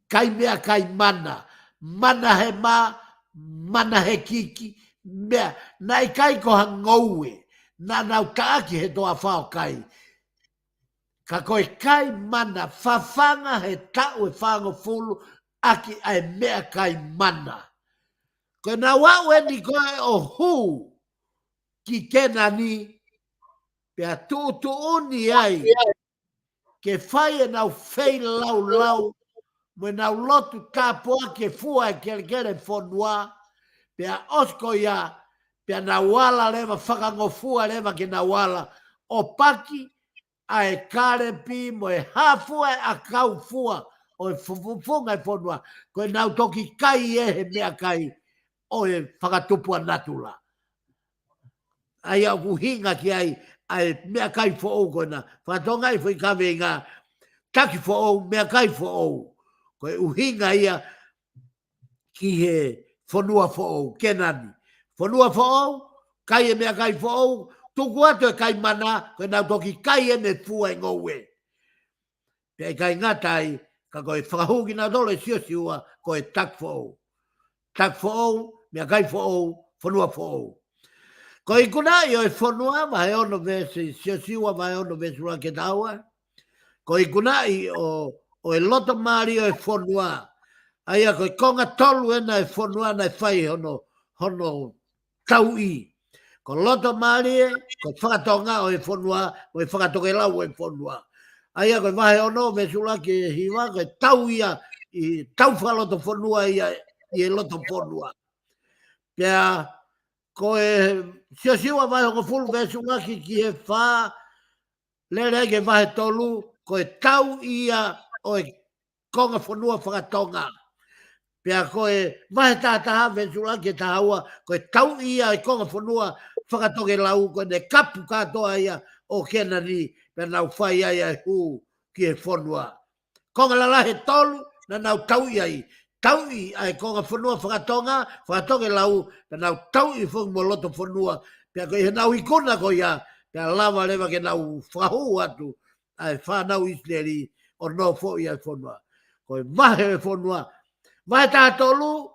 Kai meʻakai mana. Mana he mā, mana he kiki, meʻa, naʻe ʻikai ko ha ngoue. Naʻa nau taʻaki he toafa ʻo kai. Ka ko e kai mana, fafanga he taʻu ʻe fāngofulu ʻaki ʻa e meʻakai mana. Ko ʻenau aʻu eni ko ē ʻo hū ki Kēnani, pea tuʻutuʻuni ai ke fai ʻenau feilaulau mo ʻenau lotu tāpuaki e fua e kelekele fonua, pea ʻosi ko ia, pea nau ala leva, fakangofua leva ke nau ala ʻo paki ʻa e kālepi mo e hā fua e ʻakau fua ʻo e fufufunga e fonua, ko ʻenau toki kai ʻe he meʻakai ʻo e fakatupu ʻa natula. ʻA ia ʻoku ʻuhinga ki ai ʻa e meʻakai foʻou ko ena. Fakatonga ʻi he foʻi kaveinga taki foʻou, meʻakai foʻou. Ko e ʻuhinga ia ki he fonua foʻou, Kēnani. Fonua foʻou, kai e meʻakai foʻou, tuku atu e kai mana, ko ʻenau toki kai ʻene fua e ngoue. Pea ʻikai ngata ai, ka ko e fakahū kinautolu ʻe Siosiua, ko e taki foʻou. Taki foʻou, meʻakai foʻou, fonua foʻou. Ko e ikunaʻi ʻo e fonua, vahe ono veesi, Siosiua vahe ono veesi ua ki he taha ua. Ko e ikunaʻi ʻo, ʻo e loto mālie ʻo e fonua. ʻA ia ko e konga tolu ena e fonua naʻe fai hono, hono tauʻi. Ko loto mālie, ko e fakatonga ʻo e fonua, ko e fakatokelau ʻo e fonua. ʻA ia ko e vahe ono veesi ua ki he hiva, ko e tau ia, ʻi tau fakaloto fonua ia, ʻi he loto fonua. Pea ko e Siosiua vahe hongofulu veesi ua ki, ki he fā, lele ai ki he vahe tolu, ko e tau ia ʻo e konga fonua fakatonga. Pea ko e vahe taha taha veesi ʻuluaki ki he taha ua, ko e tauʻi ia ʻa e konga fonua fakatokelau, ko ʻene kapu kātoa ia ʻo Kēnani, pea nau fai ai ʻa e hū ki he fonua. Konga lalahi ʻe tolu naʻa nau tauʻi ai. Tauʻi ʻa e konga fonua fakatonga, fakatokelau, pea nau tauʻi foki mo loto fonua, pea ko ʻenau ikuna ko ia, pea lava leva ke nau fakahū atu ʻa e fānau ʻIsileli ʻo nofoʻi ʻa e fonua. Ko e vahe ʻo e fonua. Vahe taha tolu,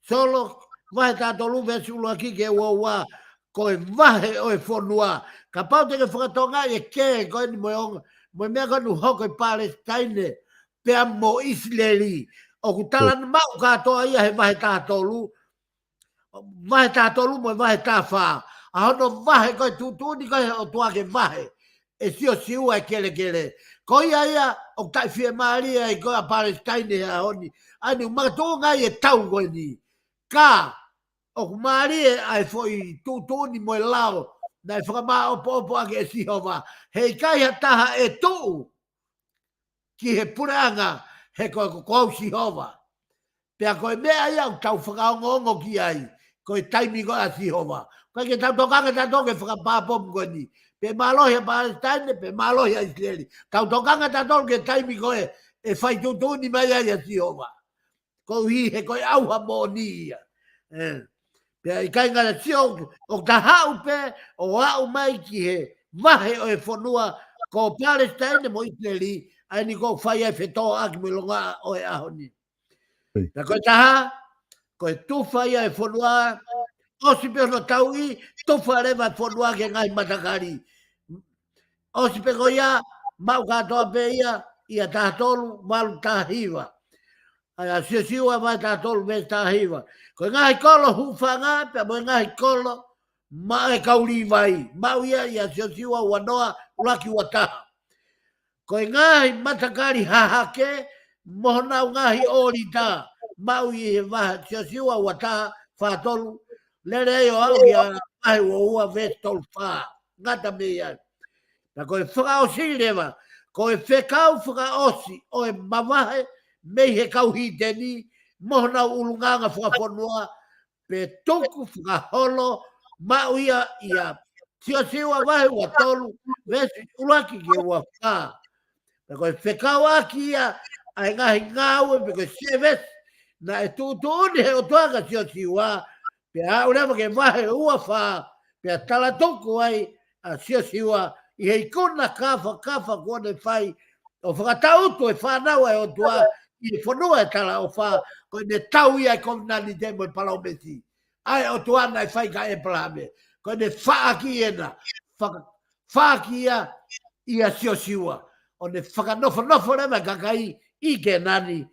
Solo, vahe taha tolu veesi ʻuluaki ki he ua ua, ko e vahe ʻo e fonua. Kapau te ke fakatokangaʻi e kē ko eni mo e ongo, mo e meʻa ko eni ʻoku hoko ʻi Palesitaine, pea mo ʻIsileli. ʻOku talanoa maʻu kātoa ia he vahe taha tolu, vahe taha tolu mo e vahe taha fā. ʻA hono vahe ko e tuʻutuʻuni ko ē ʻe he ʻOtua ke vahe ʻe Siosiua e kelekele. Ko ia ia ʻoku taʻefiemālie ai ko ē ʻa Palesitaine he ʻaho ni. ʻA eni ʻoku makatuʻunga ai e tau ko eni. Ka, ʻoku mālie ʻa e foʻi tuʻutuʻuni mo e lao naʻe fakamāʻopoʻopo ʻaki ʻe Sihova. He ʻikai ha taha ʻe tuʻu ki he puleʻanga he ko e ko au Sihova. Pea ko e meʻa ia ʻoku tau fakaongoongo ki ai, ko e taimi ko ē ʻa Sihova. ʻIkai ke tau tokanga tautolu ki he fakapāpomu ko eni. Pe mālohi ʻa Palesitaine, pe mālohi ʻa ʻIsileli. Tau tokanga tautolu ki he taimi ko ē ʻe fai tuʻutuʻuni mai ai ʻa Sihova. Koeʻuhi he ko e ʻauha moʻoni ia. ʻE. Pea ʻikai ngata sio, ʻoku ta haʻu pē ʻo aʻu mai ki he vahe ʻo e fonua ko Palesitaine mo ʻIsileli, ʻa eni ʻoku fai ai e fetōʻaki mo e longoaʻa ʻo e ʻaho ni. Pea ko e taha, ko e tufa ia e fonua, ʻosi pē hono tauʻi, tufa leva e fonua ki he ngaahi matakali. ʻOsi pē ko ia, maʻu kātoa pē ia, ʻi he taha tolu, valu taha hiva. ʻA ia Siosiua vahe taha tolu veesi taha hiva. Ko e ngaahi kolo hūfanga, pea mo e ngaahi kolo maʻa e kau Līvai. Maʻu ia ʻia Siosiua ua noa, ʻuluaki ua taha. Ko e ngaahi matakali hahake, mo honau ngaahi ʻōlita, maʻu ʻi he vahe Siosiua ua taha, fā tolu, lele ai ʻo aʻu ʻi he vahe ua ua veesi tolu fā, ngata mei ai. Pea ko e fakaʻosi leva, ko e fekau fakaʻosi ʻo e mavahe mei he kau hiteni, mo honau ʻulungaanga fakafonua, pe tuku fakaholo maʻu ia ʻia Siosiua vahe ua tolu, veesi ʻuluaki ki he ua fā. Pea ko e fekauʻaki ia ʻa e ngaahi ngāue pe ko e service naʻe tuʻutuʻuni he ʻOtua kia Siosiua, pea aʻu leva ki he vahe ua fā, pea talatuku ai ʻa Siosiua ʻi he ikuna kāfakafa kuo ne fai ʻo fakatautu e fānau ʻa e ʻOtua ʻi he fonua ʻo e talaʻofa, ko ʻene tau ia e kovinānite mo e palōmesi ʻa e ʻOtua naʻe fai kia ʻĒpalahame. Ko ʻene faʻaki ena, fa-, faʻaki ia ʻia Siosiua, ʻo ne fakanofonofo leva e kakai ʻi Kēnani.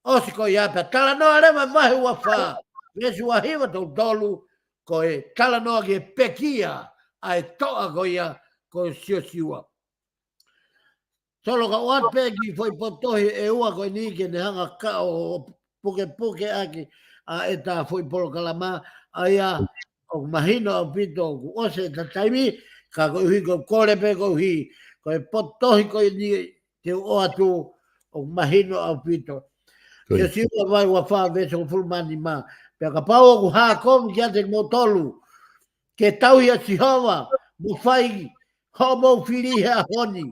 ʻOsi ko ia pea talanoa leva vahe ua fā, veesi ua hiva tolu tolu, ko e talanoa ki he pekia ʻa e toʻa ko ia ko Siosiua. Solo, ka ʻoatu pē kiʻi foʻi potohi ʻe ua ko eni ke ne hanga ʻo pukepuke ʻaki ʻa ʻeta foʻi polokalama, ʻa ia ʻoku mahino ʻaupito kuo ʻosi ʻeta taimi, ka koeʻuhi ko e kole pē koeʻuhi ko e potohi ko eni te u ʻoatu ʻoku mahino ʻaupito. Ko ia. Siosiua vahe ua fā veesi hongofulu mā nima. Pea kapau ʻoku hā kovi kiate kimoutolu ke tauhi ʻa Sihova, mo fai hoʻomou fili he ʻaho ni,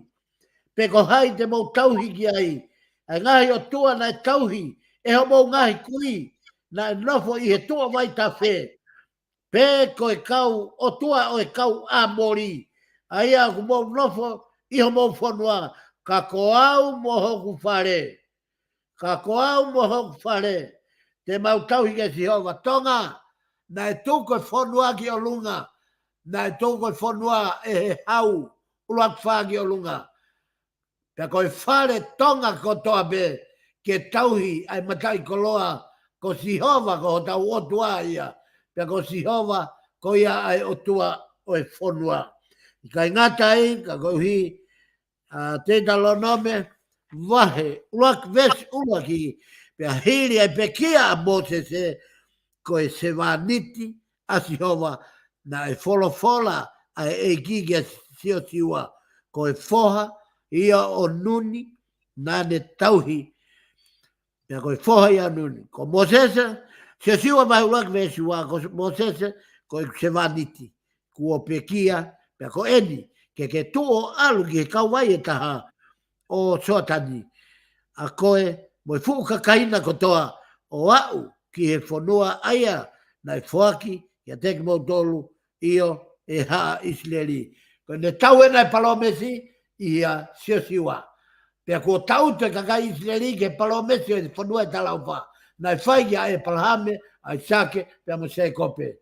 pe ko hai te mou tauhi ki ai, ʻa e ngaahi ʻotua naʻe tauhi ʻe hoʻomou ngaahi kui naʻe nofo ʻi he tuʻa vaitafe, pe ko e kau ʻotua ʻo e kau ʻĀmoli, ʻa ia ʻoku mou nofo ʻi homou fonua, ka ko au mo hoku fale. Ka ko au mo hoku fale, te mau tauhi kia Sihova. Tonga, naʻe tuku e fonua ki ʻolunga, naʻe tuku e fonua ʻe he hau, ʻuluaki fā ki ʻolunga. Pea ko e fale Tonga kotoa pē ke tauhi ʻa e mataʻikoloa, ko Sihova ko hotau ʻOtua ia. Pea ko Sihova ko ia ʻa e ʻOtua ʻo e fonua. ʻIkai ngata ai, ka koeʻuhi ʻa Teutalonome vahe ʻuluaki veesi ʻuluaki, pea hili ʻa e pekia ʻa Mōsese, ko e sevāniti ʻa Sihova, naʻe folofola ʻa e ʻEiki kia Siosiua, ko e foha ia ʻo Nuni, naʻa ne tauhi Pea ko e foha ia ʻo Nuni, ko Mōsese, Siosiua vahe ʻuluaki veesi ua, ko Mōsese, ko ʻeku sevāniti kuo pekia, pea ko eni, ke ke tuʻu ʻo ʻalu ki he kauvai ʻe taha ʻo Soatani, ʻa koe mo e fuʻu kakai na kotoa, ʻo aʻu ki he fonua ʻa ia naʻe foaki kiate kimoutolu, ʻio, ʻe haʻa ʻIsileli. Ko ʻene tau ena e palōmesi ʻia Siosiua. Pea kuo tau atu e kakai ʻIsileli ki he palōmesi ʻo e fonua ʻe talaʻofa, naʻe fai kia ʻĒpalahame, ʻAisake, pea mo Sēkope.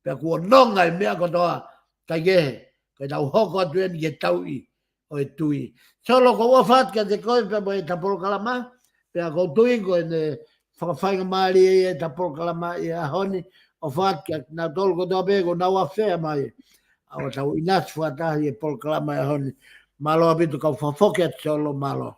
Pea kuo nonga e meʻa kotoa, kaikehe, ko ʻetau hoko atu eni ki he tauʻi ʻo e tui. Solo, ʻoku ou ʻofa atu kiate koe pea mo ʻeta polokalama, pea ʻoku ou tui ko ʻene fakafaingamālie ia ʻeta polokalama ʻi he ʻaho ni, ʻofa atu kia kinautolu kotoa pē kuo nau afea mai, ʻa ʻetau ʻinasi fakataha ʻi he polokalama ʻi he ʻaho ni. Mālō ʻaupito, kau fakafoki atu Solo, mālō.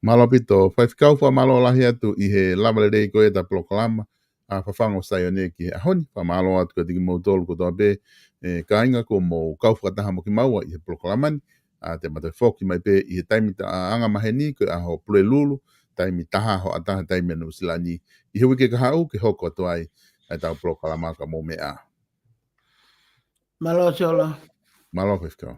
Mālō ʻaupito, Faifekau, fakamālō lahi atu ʻi he lava lelei ko ē ʻeta polokalama, ʻa Fafangu ʻo Saione ki he ʻaho ni. Fakamālō atu kiate kimoutolu kotoa pē, ʻe kāinga, kuo mou kau fakataha mo kimaua ʻi he polokalama ni. ʻA te ma toe foki mai pē ʻi he taimi ta-, ʻa, anga maheni, ko e ʻaho Pulelulu, taimi taha hoʻataha taimi ʻa Nuʻusila ni, ʻi he uike kahaʻu, ke hoko atu ai ʻetau polokalama, ka mou meʻa ā. Mālō Solo. Mālō Faifekau.